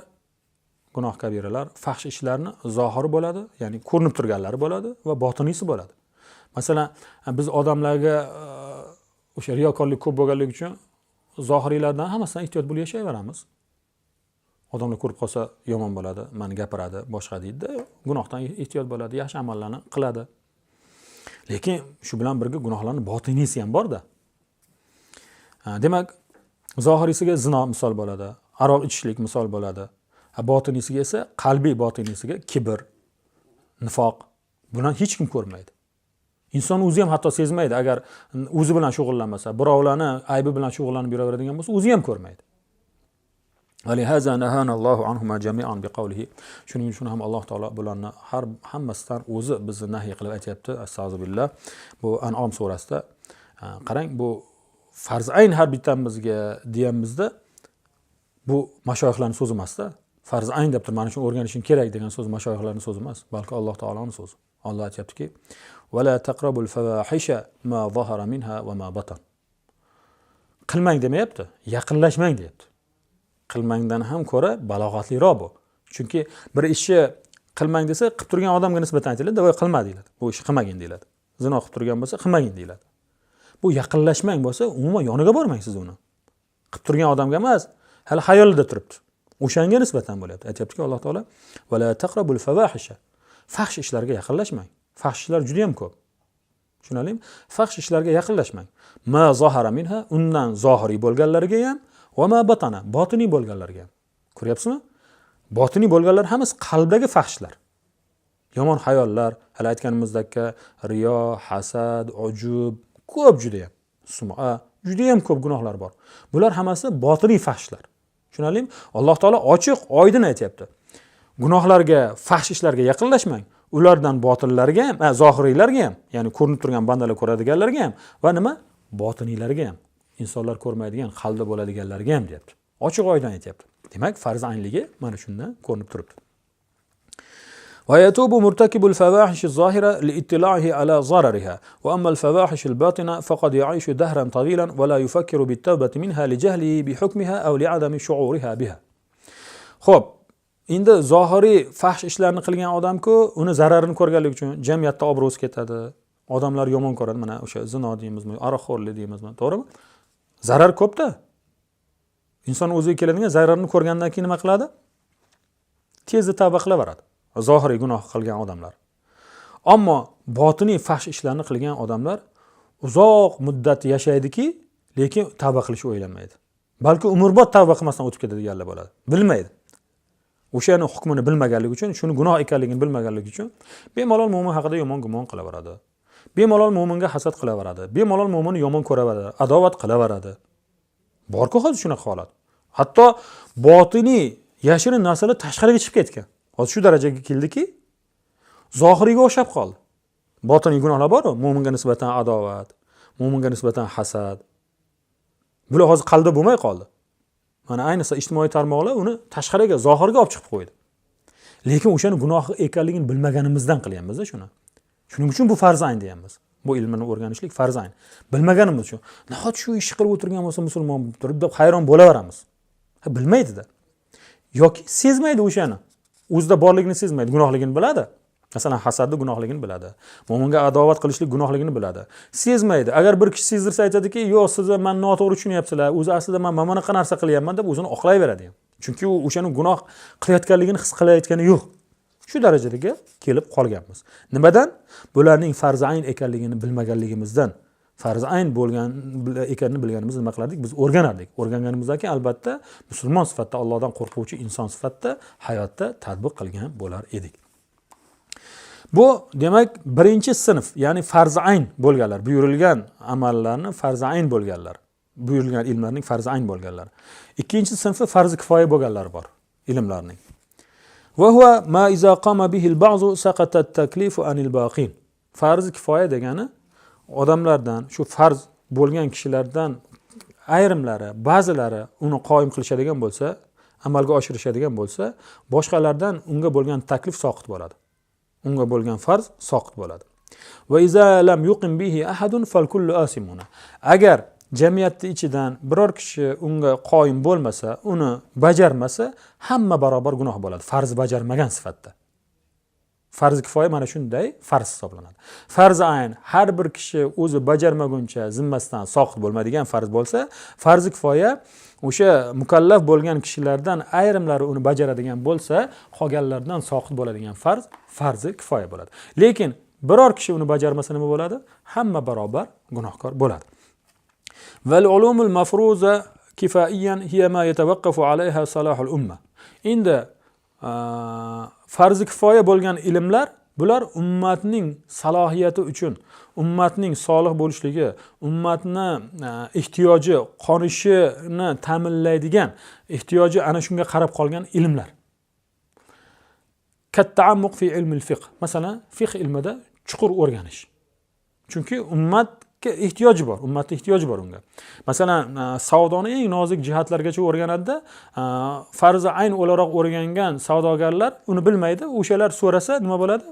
gunoh kabiralar, fahsh ishlarni zohiri bo'ladi, ya'ni ko'rinib turganlari bo'ladi va botiniysi bo'ladi. Masalan, biz odamlarga o'sha riyokorlik ko'p bo'lganligi uchun zohiriylardan hammasidan ehtiyot bo'lib yashayveramiz. Odamlar ko'rib qolsa yomon bo'ladi, meni gapiradi, boshqa deydi-da, gunohdan ehtiyot bo'ladi, yaxshi amallarni qiladi. Lekin shu bilan birga gunohlarning botiniysi ham bor-da. Demak, zohiriysiga zino misol bo'ladi, aroq ichishlik misol bo'ladi. Botiniysiga esa qalbiy botiniysiga kibr, nifoq. Buni hech kim ko'rmaydi. Inson o'zi ham hatto sezmaydi, agar o'zi bilan shug'ullanmasa, birovlarni aybi bilan shug'ullanib yuraveradigan bo'lsa, o'zi ham ko'rmaydi. ولهذا نهانا الله عنهما جميعا بقوله. Shuning uchun ham Alloh taolo bularni har hammasidan o'zi bizni nahiy qilib aytayapti. Astag'firullah. Bu An'om surasida. Qarang, bu farz ayn har bittamizga deyamizda, bu mashoyixlarning so'zi emas-da. Farz ayn deb turib, mana shuni o'rganishing kerak degan so'z mashoyixlarning so'zi emas, balki Alloh taoloning so'zi. Alloh aytayaptiki: "Va la taqrabul fawahisha ma zahara minha va ma batan." Qilmang demayapti, yaqinlashmang deyapti. Qilmangdan ham ko'ra balog'atliroq bu. Chunki bir ishni qilmang desa, qilib turgan odamga nisbatan aytiladi, voy qilma deyiladi. Bu ishni qilmagin deyiladi. Zino qilib turgan bo'lsa, qilmagin deyiladi. Bu yaqinlashmang bo'lsa, umuman yoniga bormang siz uni. Qilib turgan odamga emas, hali xayolida turibdi. O'shanga nisbatan bo'lyapti. Aytayaptiki Alloh taolo: "Va la taqrabul fawahisha." Fahsh ishlarga yaqinlashmang. Fahsh ishlar juda ham ko'p. Tushunarlimi? Fahsh ishlarga yaqinlashmang. Ma zahara minha, undan zohiriy bo'lganlariga ham, va ma batana, botiniy bo'lganlarga ham. Ko'ryapsizmi? Botiniy bo'lganlar hammasi qalbdagi fahshlar. Yomon xayollar, hali aytganimizdek riyo, hasad, ujub, ko'p juda ham. Sum'a, juda ham ko'p gunohlar bor. Bular hammasi botiniy fahshlar. Tushunarlimi? Alloh taolo ochiq, oydin aytayapti. Gunohlarga, fahsh ishlarga yaqinlashmang. Ulardan botinlarga ham, zohiriylarga ham, ya'ni ko'rinib turgan bandalar ko'radiganlarga ham va nima? Botiniylarga ham, insonlar ko'rmaydigan, qalbda bo'ladiganlarga ham deyapti. Ochiq oydin aytayapti. Demak, farz aynligi mana shundan ko'rinib turibdi. Va yatubu murtakibul fawahish az-zahira liittila'ihi ala zarariha va amma al-fawahish al-batina faqad ya'ishu dahran tawilan va la yufakkiru bit-tawbati minha li jahlihi bi hukmiha aw li adami shu'uriha biha. Xo'p, endi zohiriy fahsh ishlarni qilgan odam-ku, uni zararini ko'rganligi uchun jamiyatda obro'si ketadi, odamlar yomon ko'radi, mana o'sha zino deymizmi, aroqxo'rlik deymizmi, to'g'rimi? Zarar ko'p-da. Inson o'ziga keladigan zararni ko'rgandan keyin nima qiladi? Tezda tavba qilaveradi. Zohiriy gunoh qilgan odamlar. Ammo botiniy fahsh ishlarni qilgan odamlar uzoq muddat yashaydiki, lekin tavba qilishni o'ylamaydi. Balki umrbod tavba qilmasdan o'tib ketadiganlar bo'ladi. Bilmaydi. O'shani hukmini bilmaganligi uchun, shuni gunoh ekanligini bilmaganligi uchun bemalol mo'min haqida yomon gumon qilaveradi. Bemalol mo'minga hasad qilaveradi. Bemalol mo'minni yomon ko'raveradi, adovat qilaveradi. Bor-ku hozir shunaqa holat. Hatto botiniy yashirin narsalar tashqariga chiqib ketgan. Hozir shu darajaga keldiki, zohiriyga o'xshab qoldi. Botiniy gunohlar bor-ku, mo'minga nisbatan adovat, mo'minga nisbatan hasad. Bular hozir qalbda bo'lmay qoldi. Mana ayniqsa ijtimoiy tarmoqlar uni tashqariga, zohirga olib chiqib qo'ydi. Lekin o'shani gunoh ekanligini bilmaganimizdan qilyapmiz-da shuni. Shuning uchun bu farz ayn deyapmiz. Bu ilmini o'rganishlik farz ayn. Bilmaganimiz uchun. Nahot shu ishni qilib o'tirgan bo'lsa musulmon bo'lib turib deb hayron bo'laveramiz. Ha, bilmaydi-da. Yoki sezmaydi o'shani. O'zida borligini sezmaydi, gunohligini biladi. Masalan, hasadni gunohligini biladi. Mo'minga adovat qilishlik gunohligini biladi. Sezmaydi. Agar bir kishi sezdirsa aytadiki, "Yo'q, siz meni noto'g'ri tushunyapsizlar. O'zi aslida men mana bunaqa narsa qilyapman" deb o'zini oqlayveradi ham. Chunki u o'shani gunoh qilayotganligini his qilayotgani yo'q. Shu darajadaga kelib qolganmiz. Nimadan? Bularning farz ayn ekanligini bilmaganligimizdan, Farz ayn bo'lgan ekanini bilganimizda nima qilardik? Biz o'rganardik. O'rganganimizdan keyin albatta musulmon sifatida, Allohdan qo'rquvchi inson sifatida hayotda tatbiq qilgan bo'lar edik. Bu demak birinchi sinf, ya'ni farz ayn bo'lganlar, buyurilgan amallarni farz ayn bo'lganlar, buyurilgan ilmlarning farz ayn bo'lganlar. Ikkinchi sinfi farz kifoya bo'lganlar bor ilmlarning. Va huwa ma iza qama bihi al-ba'zu saqata at-taklifu anil baqin. Farz kifoya degani odamlardan, shu farz bo'lgan kishilardan ayrimlari, ba'zilari uni qoyim qilishadigan bo'lsa, amalga oshirishadigan bo'lsa, boshqalardan unga bo'lgan taklif soqit bo'ladi. Unga bo'lgan farz soqit bo'ladi. Va iza lam yuqim bihi ahadun fal kullu asimuna. Agar jamiyatni ichidan biror kishi unga qoyim bo'lmasa, uni bajarmasa, hamma barobar gunoh bo'ladi, farz bajarmagan sifatida. Farz kifoya mana shunday farz hisoblanadi. Farz ayn har bir kishi o'zi bajarmaguncha zimmasidan soqit bo'lmaydigan farz bo'lsa, farz kifoya o'sha mukallaf bo'lgan kishilardan ayrimlari uni bajaradigan bo'lsa, qolganlardan soqit bo'ladigan farz farzi kifoya bo'ladi. Lekin biror kishi uni bajarmasa nima bo'ladi? Hamma barobar gunohkor bo'ladi. Val ulumul mafruza kifaiyan hiya ma yatawaqqafu alayha salahul umma. Endi farzi kifoya bo'lgan ilmlar bular ummatning salohiyati uchun, ummatning solih bo'lishligi, ummatni ehtiyoji qonishini ta'minlaydigan, ehtiyoji ana shunga qarab qolgan ilmlar. Katta'ammuq fi ilmil fiqh. Masalan, fiqh ilmida chuqur o'rganish. Chunki ummatga ehtiyoji bor, ummatning ehtiyoji bor unga. Masalan, savdoni eng nozik jihatlargacha o'rganadida, farzi ayn o'laroq o'rgangan savdogarlar uni bilmaydi, o'shalar so'rasa nima bo'ladi?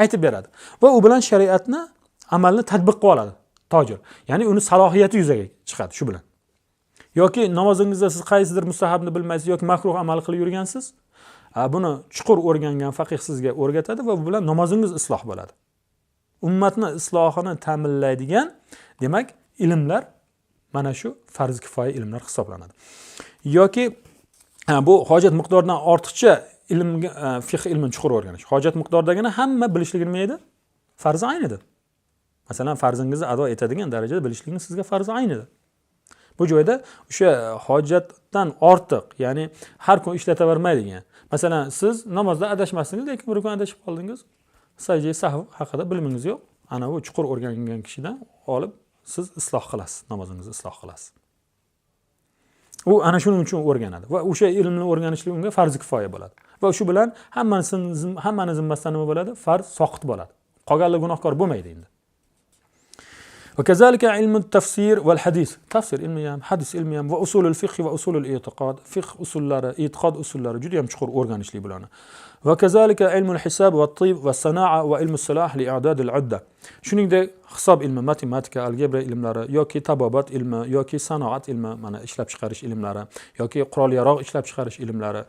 Aytib beradi. Va u bilan shariatni, amalni tatbiq qilib oladi tojir. Ya'ni uni salohiyati yuzaga chiqadi shu bilan. Yoki namozingizda siz qaysidir mustahabni bilmaysiz yoki makruh amal qilib yurgansiz, buni chuqur o'rgangan faqih sizga o'rgatadi va bu bilan namozingiz isloh bo'ladi. Ummatni islohini ta'minlaydigan, demak, ilmlar mana shu farz kifoya ilmlar hisoblanadi. Yoki bu hojat miqdoridan ortiqcha ilmga, fiqh ilmini chuqur o'rganish. Hojat miqdoridagini hamma bilishligi nima edi? Farz ayn edi. Masalan, farzingizni ado etadigan darajada bilishligingiz sizga farz ayn edi. Bu joyda o'sha hojatdan ortiq, ya'ni har kun ishlatavermaydigan. Masalan, siz namozda adashmasdingiz, lekin bir kun adashib qoldingiz. Sajda sahv haqida bilimingiz yo'q. Ana bu chuqur o'rgangan kishidan olib siz isloh qilasiz, namozingizni isloh qilasiz. U ana shuning uchun o'rganadi va o'sha ilmni o'rganishlik unga farz kifoya bo'ladi. Va shu bilan hammani zimmasidan nima bo'ladi? Farz soqit bo'ladi. Qolganlar gunohkor bo'lmaydi endi. Va kazalika ilmu tafsir val hadis. Tafsir ilmi ham, hadis ilmi ham va usulul fiqh va usulul i'tiqod, fiqh usullari, i'tiqod usullari juda ham chuqur o'rganishlik bularni. Va kazalika ilmul hisab va tib va sanoa va ilmus silah li i'dad al udda. Shuningdek, hisob ilmi, matematika, algebra ilmlari yoki tabobat ilmi yoki sanoat ilmi, mana ishlab chiqarish ilmlari yoki qurol-yarog' ishlab chiqarish ilmlari,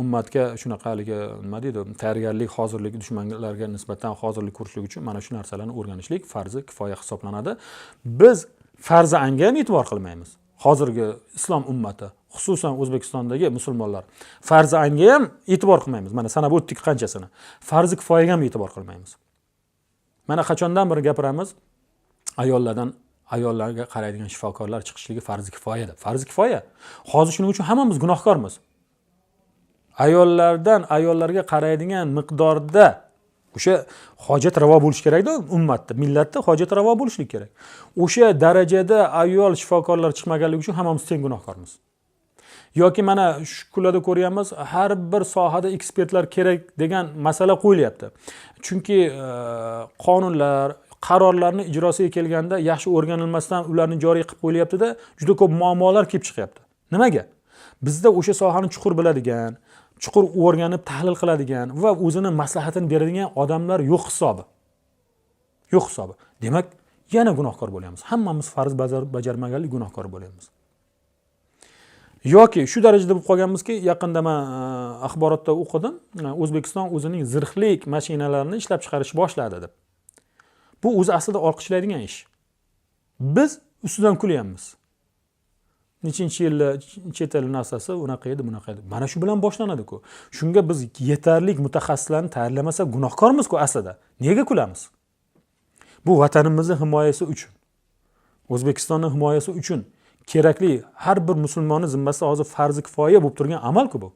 ummatga shunaqa haligi nima deydi, tayyorgarlik, hozirlik, dushmanlarga nisbatan hozirlik ko'rishlik uchun mana shu narsalarni o'rganishlik farzi kifoya hisoblanadi. Biz farzi anga ham e'tibor qilmaymiz. Hozirgi islom ummati, xususan O'zbekistondagi musulmonlar farzi anga ham e'tibor qilmaymiz. Mana sanab o'tdik qanchasini. Farzi kifoyaga ham e'tibor qilmaymiz. Mana qachondan beri gapiramiz, ayollardan ayollarga qaraydigan shifokorlar chiqishligi farzi kifoya deb. Farzi kifoya. Hozir shuning uchun hammamiz gunohkormiz. Ayollardan ayollarga qaraydigan miqdorda o'sha hojat ravo bo'lishi kerakda, ummatda, millatda hojat ravo bo'lishi kerak. O'sha darajada ayol shifokorlar chiqmaganligi uchun hammamiz teng gunohkormiz. Yoki mana shu kunlarda ko'ryapmiz, har bir sohada ekspertlar kerak degan masala qo'yilyapti. Chunki qonunlar, qarorlarni ijrosiga kelganda yaxshi o'rganilmasdan ularni joriy qilib qo'yilyapti-da, juda ko'p muammolar kelib chiqyapti. Nimaga? Bizda o'sha sohani chuqur biladigan, chuqur o'rganib tahlil qiladigan va o'zini maslahatini beradigan odamlar yo'q hisobi. Yo'q hisobi. Demak, yana gunohkor bo'lyapmiz. Hammamiz farz bajarmaganlik gunohkor bo'lyapmiz. Yoki shu darajada bo'lib qolganmizki, yaqinda men axborotda o'qidim, O'zbekiston o'zining zirhli mashinalarini ishlab chiqarishni boshladi deb. Bu o'zi aslida olqishlaydigan ish. Biz ustidan kulyapmiz. Nechinchi yilda chet el narsasi unaqa edi, bunaqa edi. Mana shu bilan boshlanadi-ku. Shunga biz yetarli mutaxassislarni tayyorlamasak gunohkormiz-ku aslida. Nega kulamiz? Bu vatanimizni himoyasi uchun. O'zbekistonni himoyasi uchun kerakli, har bir musulmonni zimmasida hozir farzi kifoya bo'lib turgan amal-ku bu.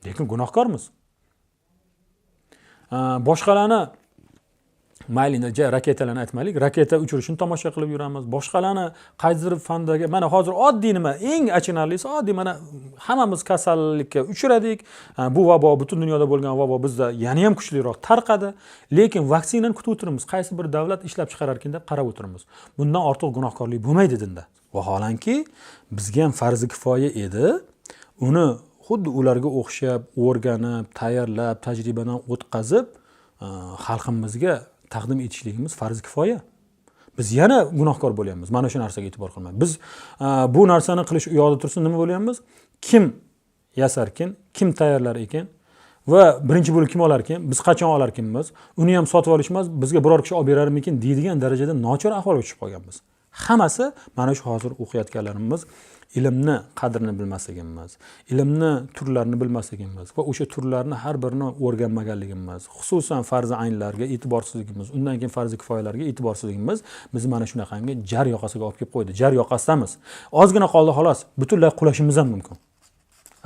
Lekin gunohkormiz. Boshqalarni mayli endi raketalarni aytmaylik, raketa uchirishini tomosha qilib yuramiz. Boshqalarni qaysidir fandagi, mana hozir oddiy nima, eng achinarlisi oddiy, mana hammamiz kasallikka uchradik. Bu vabo, butun dunyoda bo'lgan vabo bizda yana ham kuchliroq tarqadi. Lekin vaksinani kutib o'tiribmiz. Qaysi bir davlat ishlab chiqarar ekan deb qarab o'tiribmiz. Bundan ortiq gunohkorlik bo'lmaydi dinda. Vaholanki bizga ham farzi kifoya edi. Uni xuddi ularga o'xshab o'rganib, tayyorlab, tajribadan o'tkazib, xalqimizga taqdim etishligimiz farz kifoya. Biz yana gunohkor bo'lyapmiz. Mana shu narsaga e'tibor qilmay. Biz bu narsani qilish u yoqda tursin, nima bo'lyapmiz? Kim yasarkin, kim tayyorlar ekan va birinchi bo'lib kim olar ekan, biz qachon olar ekanmiz, uni ham sotib olish emas, bizga biror kishi olib berarmikin deydigan darajada nochor ahvolga tushib qolganmiz. Hammasi mana shu hozir o'qiyotganlarimiz ilmni qadrini bilmasligimiz, ilmni turlarini bilmasligimiz va o'sha turlarni har birini o'rganmaganligimiz, xususan farzi aynlarga e'tiborsizligimiz, undan keyin farzi kifoyalarga e'tiborsizligimiz bizni mana shunaqangi jar yoqasiga olib kelib qo'ydi. Jar yoqasidamiz. Ozgina qoldi xolos, butunlay qulashimiz ham mumkin.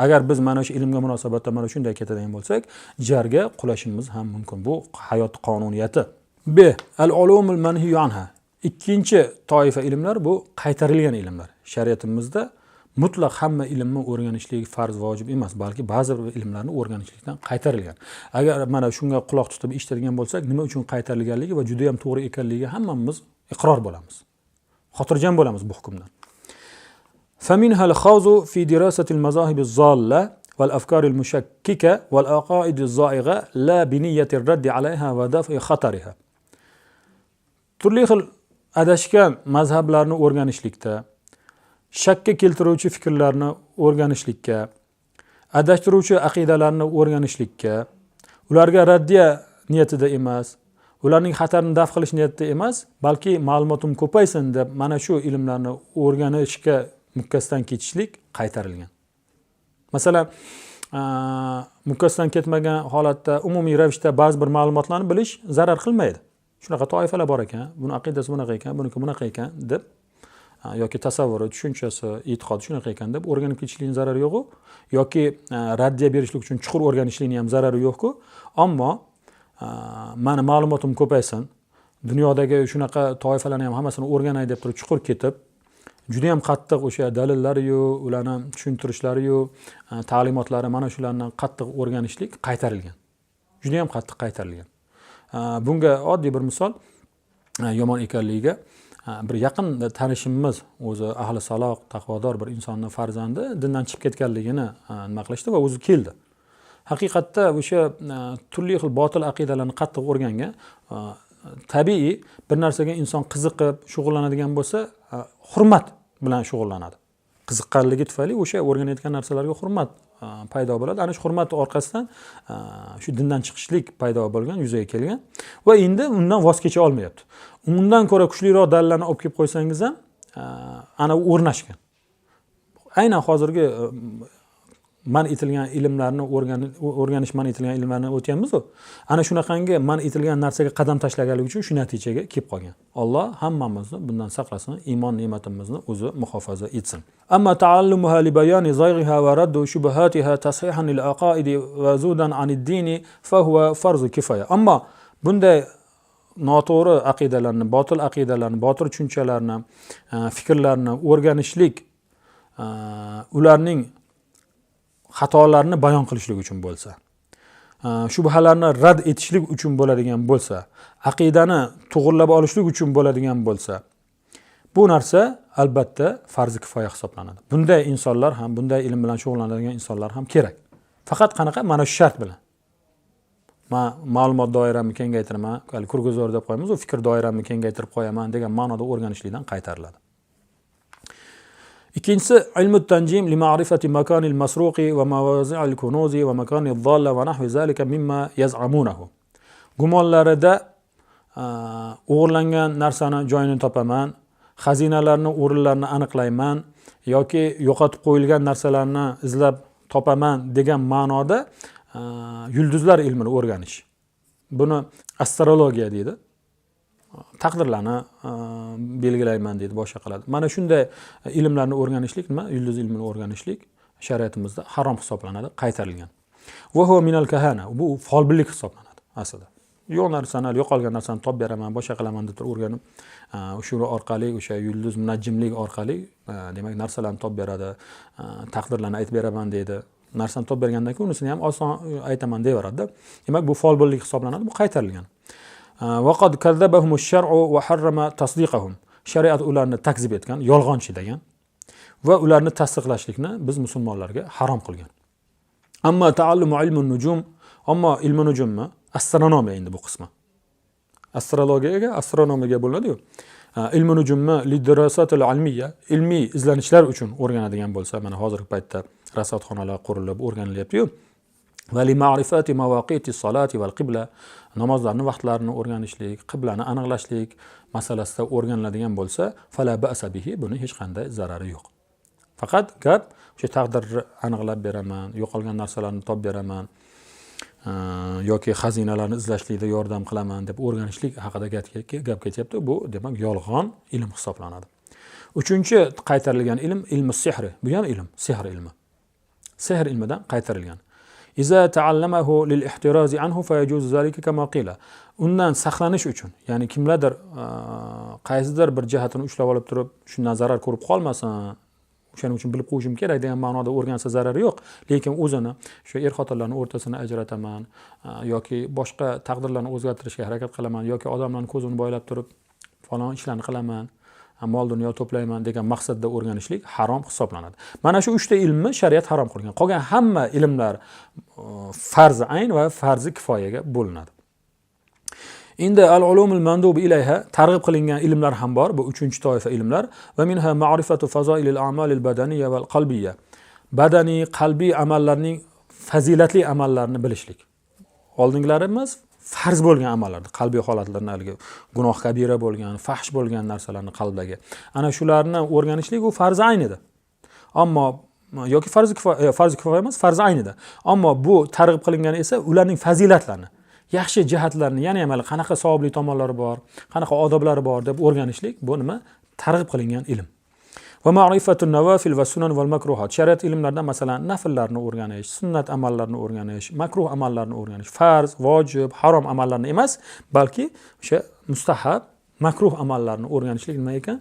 Agar biz mana shu ilmga munosabatda mana shunday ketadigan bo'lsak, jarga qulashimiz ham mumkin. Bu hayot qonuniyati. B. Al-ulumul manhiyu anha. Ikkinchi toifa ilmlar bu qaytarilgan ilmlar. Shariatimizda mutlaq hamma ilmni o'rganishlik farz vojib emas, balki ba'zi bir ilmlarni o'rganishlikdan qaytarilgan. Agar mana shunga quloq tutib eshitadigan bo'lsak, nima uchun qaytarilganligi va juda ham to'g'ri ekanligiga hammamiz iqror bo'lamiz. Xotirjam bo'lamiz bu hukmdan. فمنها الخوض في دراسة المذاهب الضالة والأفكار المشككة والعقائد الزائغة لا بنية الرد عليها ودفع خطرها. Turli xil adashgan mazhablarni o'rganishlikda, shakka keltiruvchi fikrlarni o'rganishlikka, adashtiruvchi aqidalarni o'rganishlikka, ularga raddiya niyatida emas, ularning xatarini daf qilish niyatida emas, balki ma'lumotim ko'paysin deb mana shu ilmlarni o'rganishga mukkasidan ketishlik qaytarilgan. Masalan, mukkasidan ketmagan holatda umumiy ravishda ba'zi bir ma'lumotlarni bilish zarar qilmaydi. Shunaqa toifalar bor ekan, buni aqidasi bunaqa ekan, buniki bunaqa ekan deb, yoki tasavvuri, tushunchasi, e'tiqodi shunaqa ekan deb o'rganib ketishlikning zarari yo'q-u, yoki raddiya berishlik uchun chuqur o'rganishlikning ham zarari yo'q-ku. Ammo mani ma'lumotim ko'paysin, dunyodagi shunaqa toifalarni ham hammasini o'rganay deb turib chuqur ketib, juda ham qattiq o'sha dalillari-yu, ularni tushuntirishlari-yu, ta'limotlari mana shularni qattiq o'rganishlik qaytarilgan. Juda ham qattiq qaytarilgan. Bunga oddiy bir misol, yomon ekanligiga, bir yaqin tanishimiz o'zi ahli saloh, taqvodor bir insonning farzandi dindan chiqib ketganligini nima qilishdi va o'zi keldi. Haqiqatda o'sha turli xil botil aqidalarni qattiq o'rgangan, tabiiy bir narsaga inson qiziqib shug'ullanadigan bo'lsa, hurmat bilan shug'ullanadi. Qiziqqanligi tufayli o'sha o'rganayotgan narsalarga hurmat paydo bo'ladi. Ana shu hurmat orqasidan shu dindan chiqishlik paydo bo'lgan, yuzaga kelgan va endi undan voz kecha olmayapti. Undan ko'ra kuchliroq dalillarni olib kelib qo'ysangiz ham, ana u o'rnashgan. Aynan hozirgi man etilgan ilmlarni o'rganish, man etilgan ilmlarni o'tyapmiz-ku. Ana shunaqangi man etilgan narsaga qadam tashlaganligi uchun shu natijaga kelib qolgan. Alloh hammamizni bundan saqlasin, iymon ne'matimizni o'zi muhofaza etsin. Amma ta'allumuha li bayani zayghiha va raddu shubahatiha tashihan lil aqaidi va zudan anid dini fa huwa farzu kifoya. Ammo bunday noto'g'ri aqidalarni, botil aqidalarni, botil tushunchalarni, fikrlarni o'rganishlik, ularning xatolarini bayon qilishlik uchun bo'lsa, shubhalarni rad etishlik uchun bo'ladigan bo'lsa, aqidani to'g'irlab olishlik uchun bo'ladigan bo'lsa, bu narsa albatta farzi kifoya hisoblanadi. Bunday insonlar ham, bunday ilm bilan shug'ullanadigan insonlar ham kerak. Faqat qanaqa? Mana shu shart bilan. Men ma'lumot doiramni kengaytiraman, hali кругозор deb qo'yamiz, u fikr doiramni kengaytirib qo'yaman degan ma'noda o'rganishlikdan qaytariladi. Ikkinchisi ilmu tanjim li ma'rifati makanil masruqi va mawazi'il kunuzi va makanid dhalla va nahvi zalika mimma yaz'amunahu. Gumonlarida o'g'irlangan narsani joyini topaman, xazinalarni o'rinlarini aniqlayman yoki yo'qotib qo'yilgan narsalarni izlab topaman degan ma'noda yulduzlar ilmini o'rganish. Buni astrologiya deydi. Taqdirlarni belgilayman deydi, boshqa qiladi. Mana shunday ilmlarni o'rganishlik nima? Yulduz ilmini o'rganishlik shariatimizda harom hisoblanadi, qaytarilgan. Va huwa minal kahana, bu folbinlik hisoblanadi aslida. Yo'q narsani, yo'qolgan narsani topib beraman, boshqa qilaman deb turib o'rganib, shu orqali, o'sha yulduz munajjimlik orqali, demak, narsalarni topib beradi, taqdirlarni aytib beraman deydi. Narsani topib bergandan keyin unisini ham oson aytaman deyaveradida. Demak, bu folbinlik hisoblanadi, bu qaytarilgan. Vaqad kazzabahum ash-shar'u va harrama tasdiqahum. Shariat ularni takzib etgan, yolg'onchi degan va ularni tasdiqlashlikni biz musulmonlarga harom qilgan. Ammo ta'allumu ilmun nujum, ammo ilmi nujumni, astronomiya endi bu qismi. Astrologiyaga, astronomiyaga bo'linadi-yu. Ilmi nujumni lidirasatil ilmiya, ilmiy izlanishlar uchun o'rganadigan bo'lsa, mana hozirgi paytda rasadxonalar qurilib o'rganilyapti-yu. Va li ma'rifati mawaqiti solati val qibla, namozlarning vaqtlarini o'rganishlik, qiblani aniqlashlik masalasida o'rganiladigan bo'lsa, fala ba'sa bihi, buni hech qanday zarari yo'q. Faqat gap o'sha taqdirni aniqlab beraman, yo'qolgan narsalarni topib beraman, yoki xazinalarni izlashlikda yordam qilaman deb o'rganishlik haqida gap ketyapti. Bu demak yolg'on ilm hisoblanadi. Uchinchi qaytarilgan ilm ilmi sehri. Bu ham ilm, sehr ilmi. Sehr ilmidan qaytarilgan. Iza ta'allamahu lil ihtirazi anhu fayajuzu zalika kama qila. Undan saqlanish uchun, ya'ni kimlardir qaysidir bir jihatini ushlab olib turib, shundan zarar ko'rib qolmasin, o'shaning uchun bilib qo'yishim kerak degan ma'noda o'rgansa zarari yo'q, lekin o'zini shu er-xotinlarning o'rtasini ajrataman yoki boshqa taqdirlarni o'zgartirishga harakat qilaman yoki odamlarning ko'zini boylab turib falon ishlarni qilaman, mol dunyo to'playman degan maqsadda o'rganishlik harom hisoblanadi. Mana shu uchta ilmni shariat harom qilgan. Qolgan hamma ilmlar farzi ayn va farzi kifoyaga bo'linadi. Endi al-ulumul mandub ilayha, targ'ib qilingan ilmlar ham bor. Bu uchinchi toifa ilmlar. Va minha ma'rifatu fazoilil a'malil badaniyya val qalbiyya. Badaniy, qalbiy amallarning fazilatli amallarini bilishlik. Oldingilarimiz farz bo'lgan amallarni, qalbiy holatlarni, haligi gunoh kabira bo'lgan, fahsh bo'lgan narsalarni qalbdagi. Ana shularni o'rganishlik u farz ayn edi. Ammo yoki farz kifoya, farz kifoya emas, farz ayn edi. Ammo bu targ'ib qilingani esa ularning fazilatlarini, yaxshi jihatlarini, yana ham hali qanaqa savobli tomonlari bor, qanaqa odoblari bor deb o'rganishlik bu nima? Targ'ib qilingan ilm. Va ma'rifatun nawafil va sunan val makruhat. Shariat ilmlaridan masalan nafllarni o'rganish, sunnat amallarni o'rganish, makruh amallarni o'rganish, farz, vojib, harom amallarni emas, balki o'sha mustahab, makruh amallarni o'rganishlik nima ekan?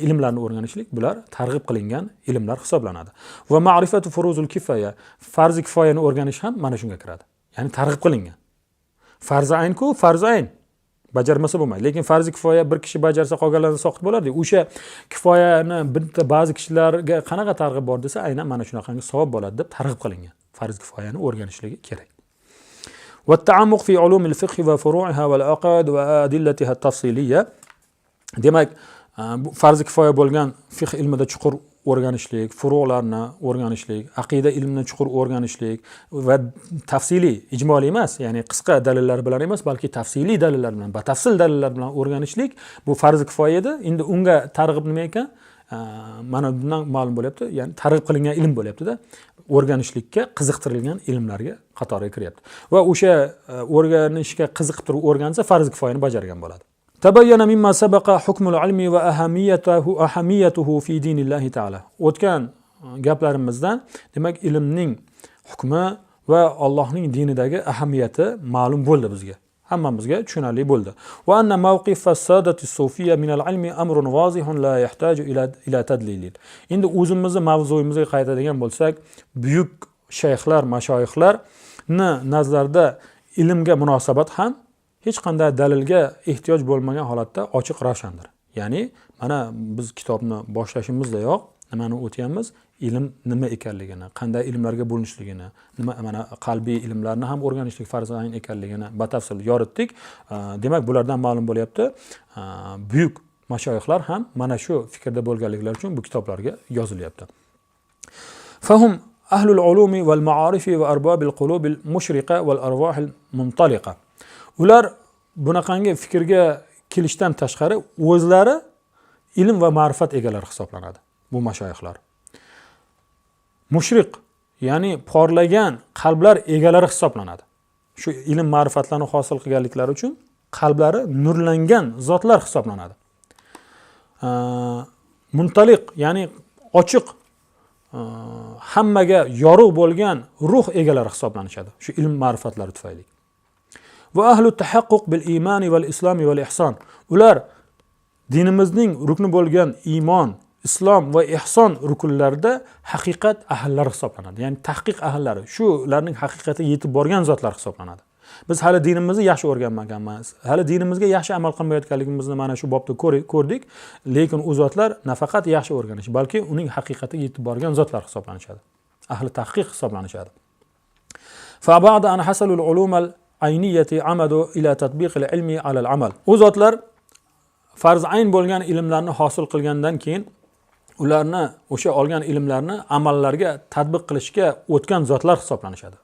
Ilmlarni o'rganishlik, bular targ'ib qilingan ilmlar hisoblanadi. Va ma'rifatu furuzul kifoya, farzi kifoyani o'rganish ham mana shunga kiradi. Ya'ni targ'ib qilingan. Farzi ayn-ku, farzi ayn. Bajarmasa bo'lmaydi. Lekin farzi kifoya bir kishi bajarsa qolganlardan soqit bo'ladi. O'sha kifoyani bitta ba'zi kishilarga qanaqa targ'ib bor desa, aynan mana shunaqangi savob bo'ladi deb targ'ib qilingan. Farz kifoyani o'rganishligi kerak. Va ta'ammuq fi ulumil fiqh va furu'iha wal aqad va adillatiha tafsiliyya. Demak, bu farzi kifoya bo'lgan fiqh ilmida chuqur o'rganishlik, furu'larni o'rganishlik, aqida ilmini chuqur o'rganishlik va tafsiliy, ijmoliy emas, ya'ni qisqa dalillar bilan emas, balki tafsiliy dalillar bilan, batafsil dalillar bilan o'rganishlik bu farzi kifoya edi. Endi unga targ'ib nima ekan? Mana bundan ma'lum bo'lyapti, ya'ni targ'ib qilingan ilm bo'lyapti-da. O'rganishlikka qiziqtirilgan ilmlarga qatoriga kiryapti. Va o'sha o'rganishga qiziqib turib o'rgansa, farz kifoyani bajargan bo'ladi. Tabayyana mimma sabaqa hukmul ilmi va ahamiyatuhu fi dinillahi ta'ala. O'tgan gaplarimizdan demak ilmning hukmi va Allohning dinidagi ahamiyati ma'lum bo'ldi bizga. Hammamizga tushunarli bo'ldi. Va anna mawqif as-sadati as-sufiyya min al-ilmi amrun wazihun la yahtaju ila tadlilin. Endi o'zimizni mavzuyimizga qaytadigan bo'lsak, buyuk shayxlar, mashoyixlarni nazarida ilmga munosabat ham hech qanday dalilga ehtiyoj bo'lmagan holatda ochiq ravshandir. Ya'ni mana biz kitobni boshlashimizdayoq nimani o'tyapmiz? Ilm nima ekanligini, qanday ilmlarga bo'linishligini, nima mana qalbiy ilmlarni ham o'rganishlik farz ayn ekanligini batafsil yoritdik. Demak, bulardan ma'lum bo'lyapti, buyuk mashoyixlar ham mana shu fikrda bo'lganliklari uchun bu kitoblarga yozilyapti. Fahum ahlul ulumi val ma'arifi va arbobil qulubil mushriqa val arvohil muntaliqa. Ular bunaqangi fikrga kelishdan tashqari o'zlari ilm va ma'rifat egalari hisoblanadi bu mashoyixlar. Mushriq, ya'ni porlagan qalblar egalari hisoblanadi. Shu ilm ma'rifatlarni hosil qilganliklari uchun Qalblari nurlangan zotlar hisoblanadi. Muntaliq, ya'ni ochiq, hammaga yorug' bo'lgan ruh egalari hisoblanishadi shu ilm ma'rifatlari tufayli. Va ahlu tahaqquq bil iymoni val islomi val ihson. Ular dinimizning rukni bo'lgan iymon, islom va ihson rukunlarida haqiqat ahllari hisoblanadi. Ya'ni tahqiq ahllari, shularning haqiqatiga yetib borgan zotlar hisoblanadi. Biz hali dinimizni yaxshi o'rganmaganmiz, hali dinimizga yaxshi amal qilmayotganligimizni mana shu bobda ko'rdik, lekin u zotlar nafaqat yaxshi o'rganish, balki uning haqiqatiga yetib borgan zotlar hisoblanishadi. Ahli tahqiq hisoblanishadi. Fa ba'da an hasalul ulum al ayniyati amadu ila tatbiq al ilmi ala al amal. U zotlar farz ayn bo'lgan ilmlarni hosil qilgandan keyin ularni o'sha olgan ilmlarni amallarga tatbiq qilishga o'tgan zotlar hisoblanishadi.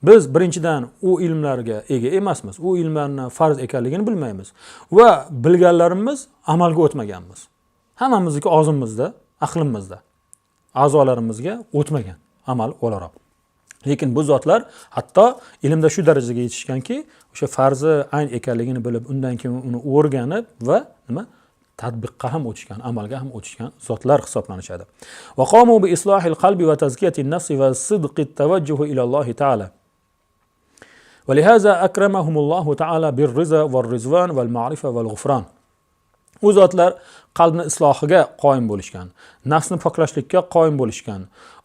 Biz birinchidan u ilmlarga ega emasmiz, u ilmlarni farz ekanligini bilmaymiz va bilganlarimiz amalga o'tmaganmiz. Hammamizniki og'zimizda, aqlimizda, a'zolarimizga o'tmagan amal o'laroq. Lekin bu zotlar hatto ilmda shu darajaga yetishganki, o'sha farzi ayn ekanligini bilib, undan keyin uni o'rganib va nima tatbiqqa ham o'tishgan, amalga ham o'tishgan zotlar hisoblanishadi. Va qamu bi islohil qalbi va tazkiyatin nafsi va sidqit tavajjuhi ila Allohi ta'ala. ولهذا أكرمهم الله تعالى بالرضا والرضوان والمعرفة والغفران. U zotlar qalbni islohiga qoyim bo'lishgan, nafsni poklashlikka qoyim bo'lishgan,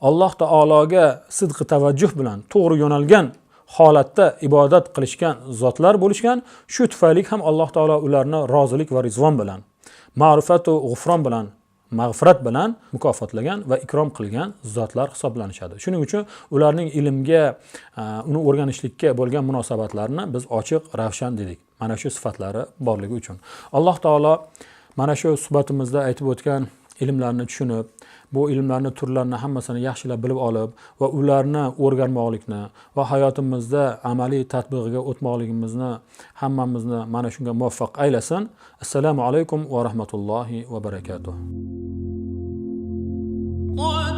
Alloh taologa sidqi tavajjuh bilan to'g'ri yo'nalgan holatda ibodat qilishgan zotlar bo'lishgan. Shu tufayli ham Alloh taolo ularni rozilik va rizvon bilan, ma'rifatu g'ufron bilan, mag'firat bilan mukofotlagan va ikrom qilgan zotlar hisoblanishadi. Shuning uchun ularning ilmga, uni o'rganishlikka bo'lgan munosabatlarini biz ochiq, ravshan dedik. Mana shu sifatlari borligi uchun. Alloh taolo mana shu suhbatimizda aytib o'tgan ilmlarni tushunib, bu ilmlarni turlarini hammasini yaxshilab bilib olib va ularni o'rganmoqlikni va hayotimizda amaliy tatbig'iga o'tmoqligimizni hammamizni mana shunga muvaffaq aylasin. Assalomu alaykum va rahmatullohi va barakatuh. قل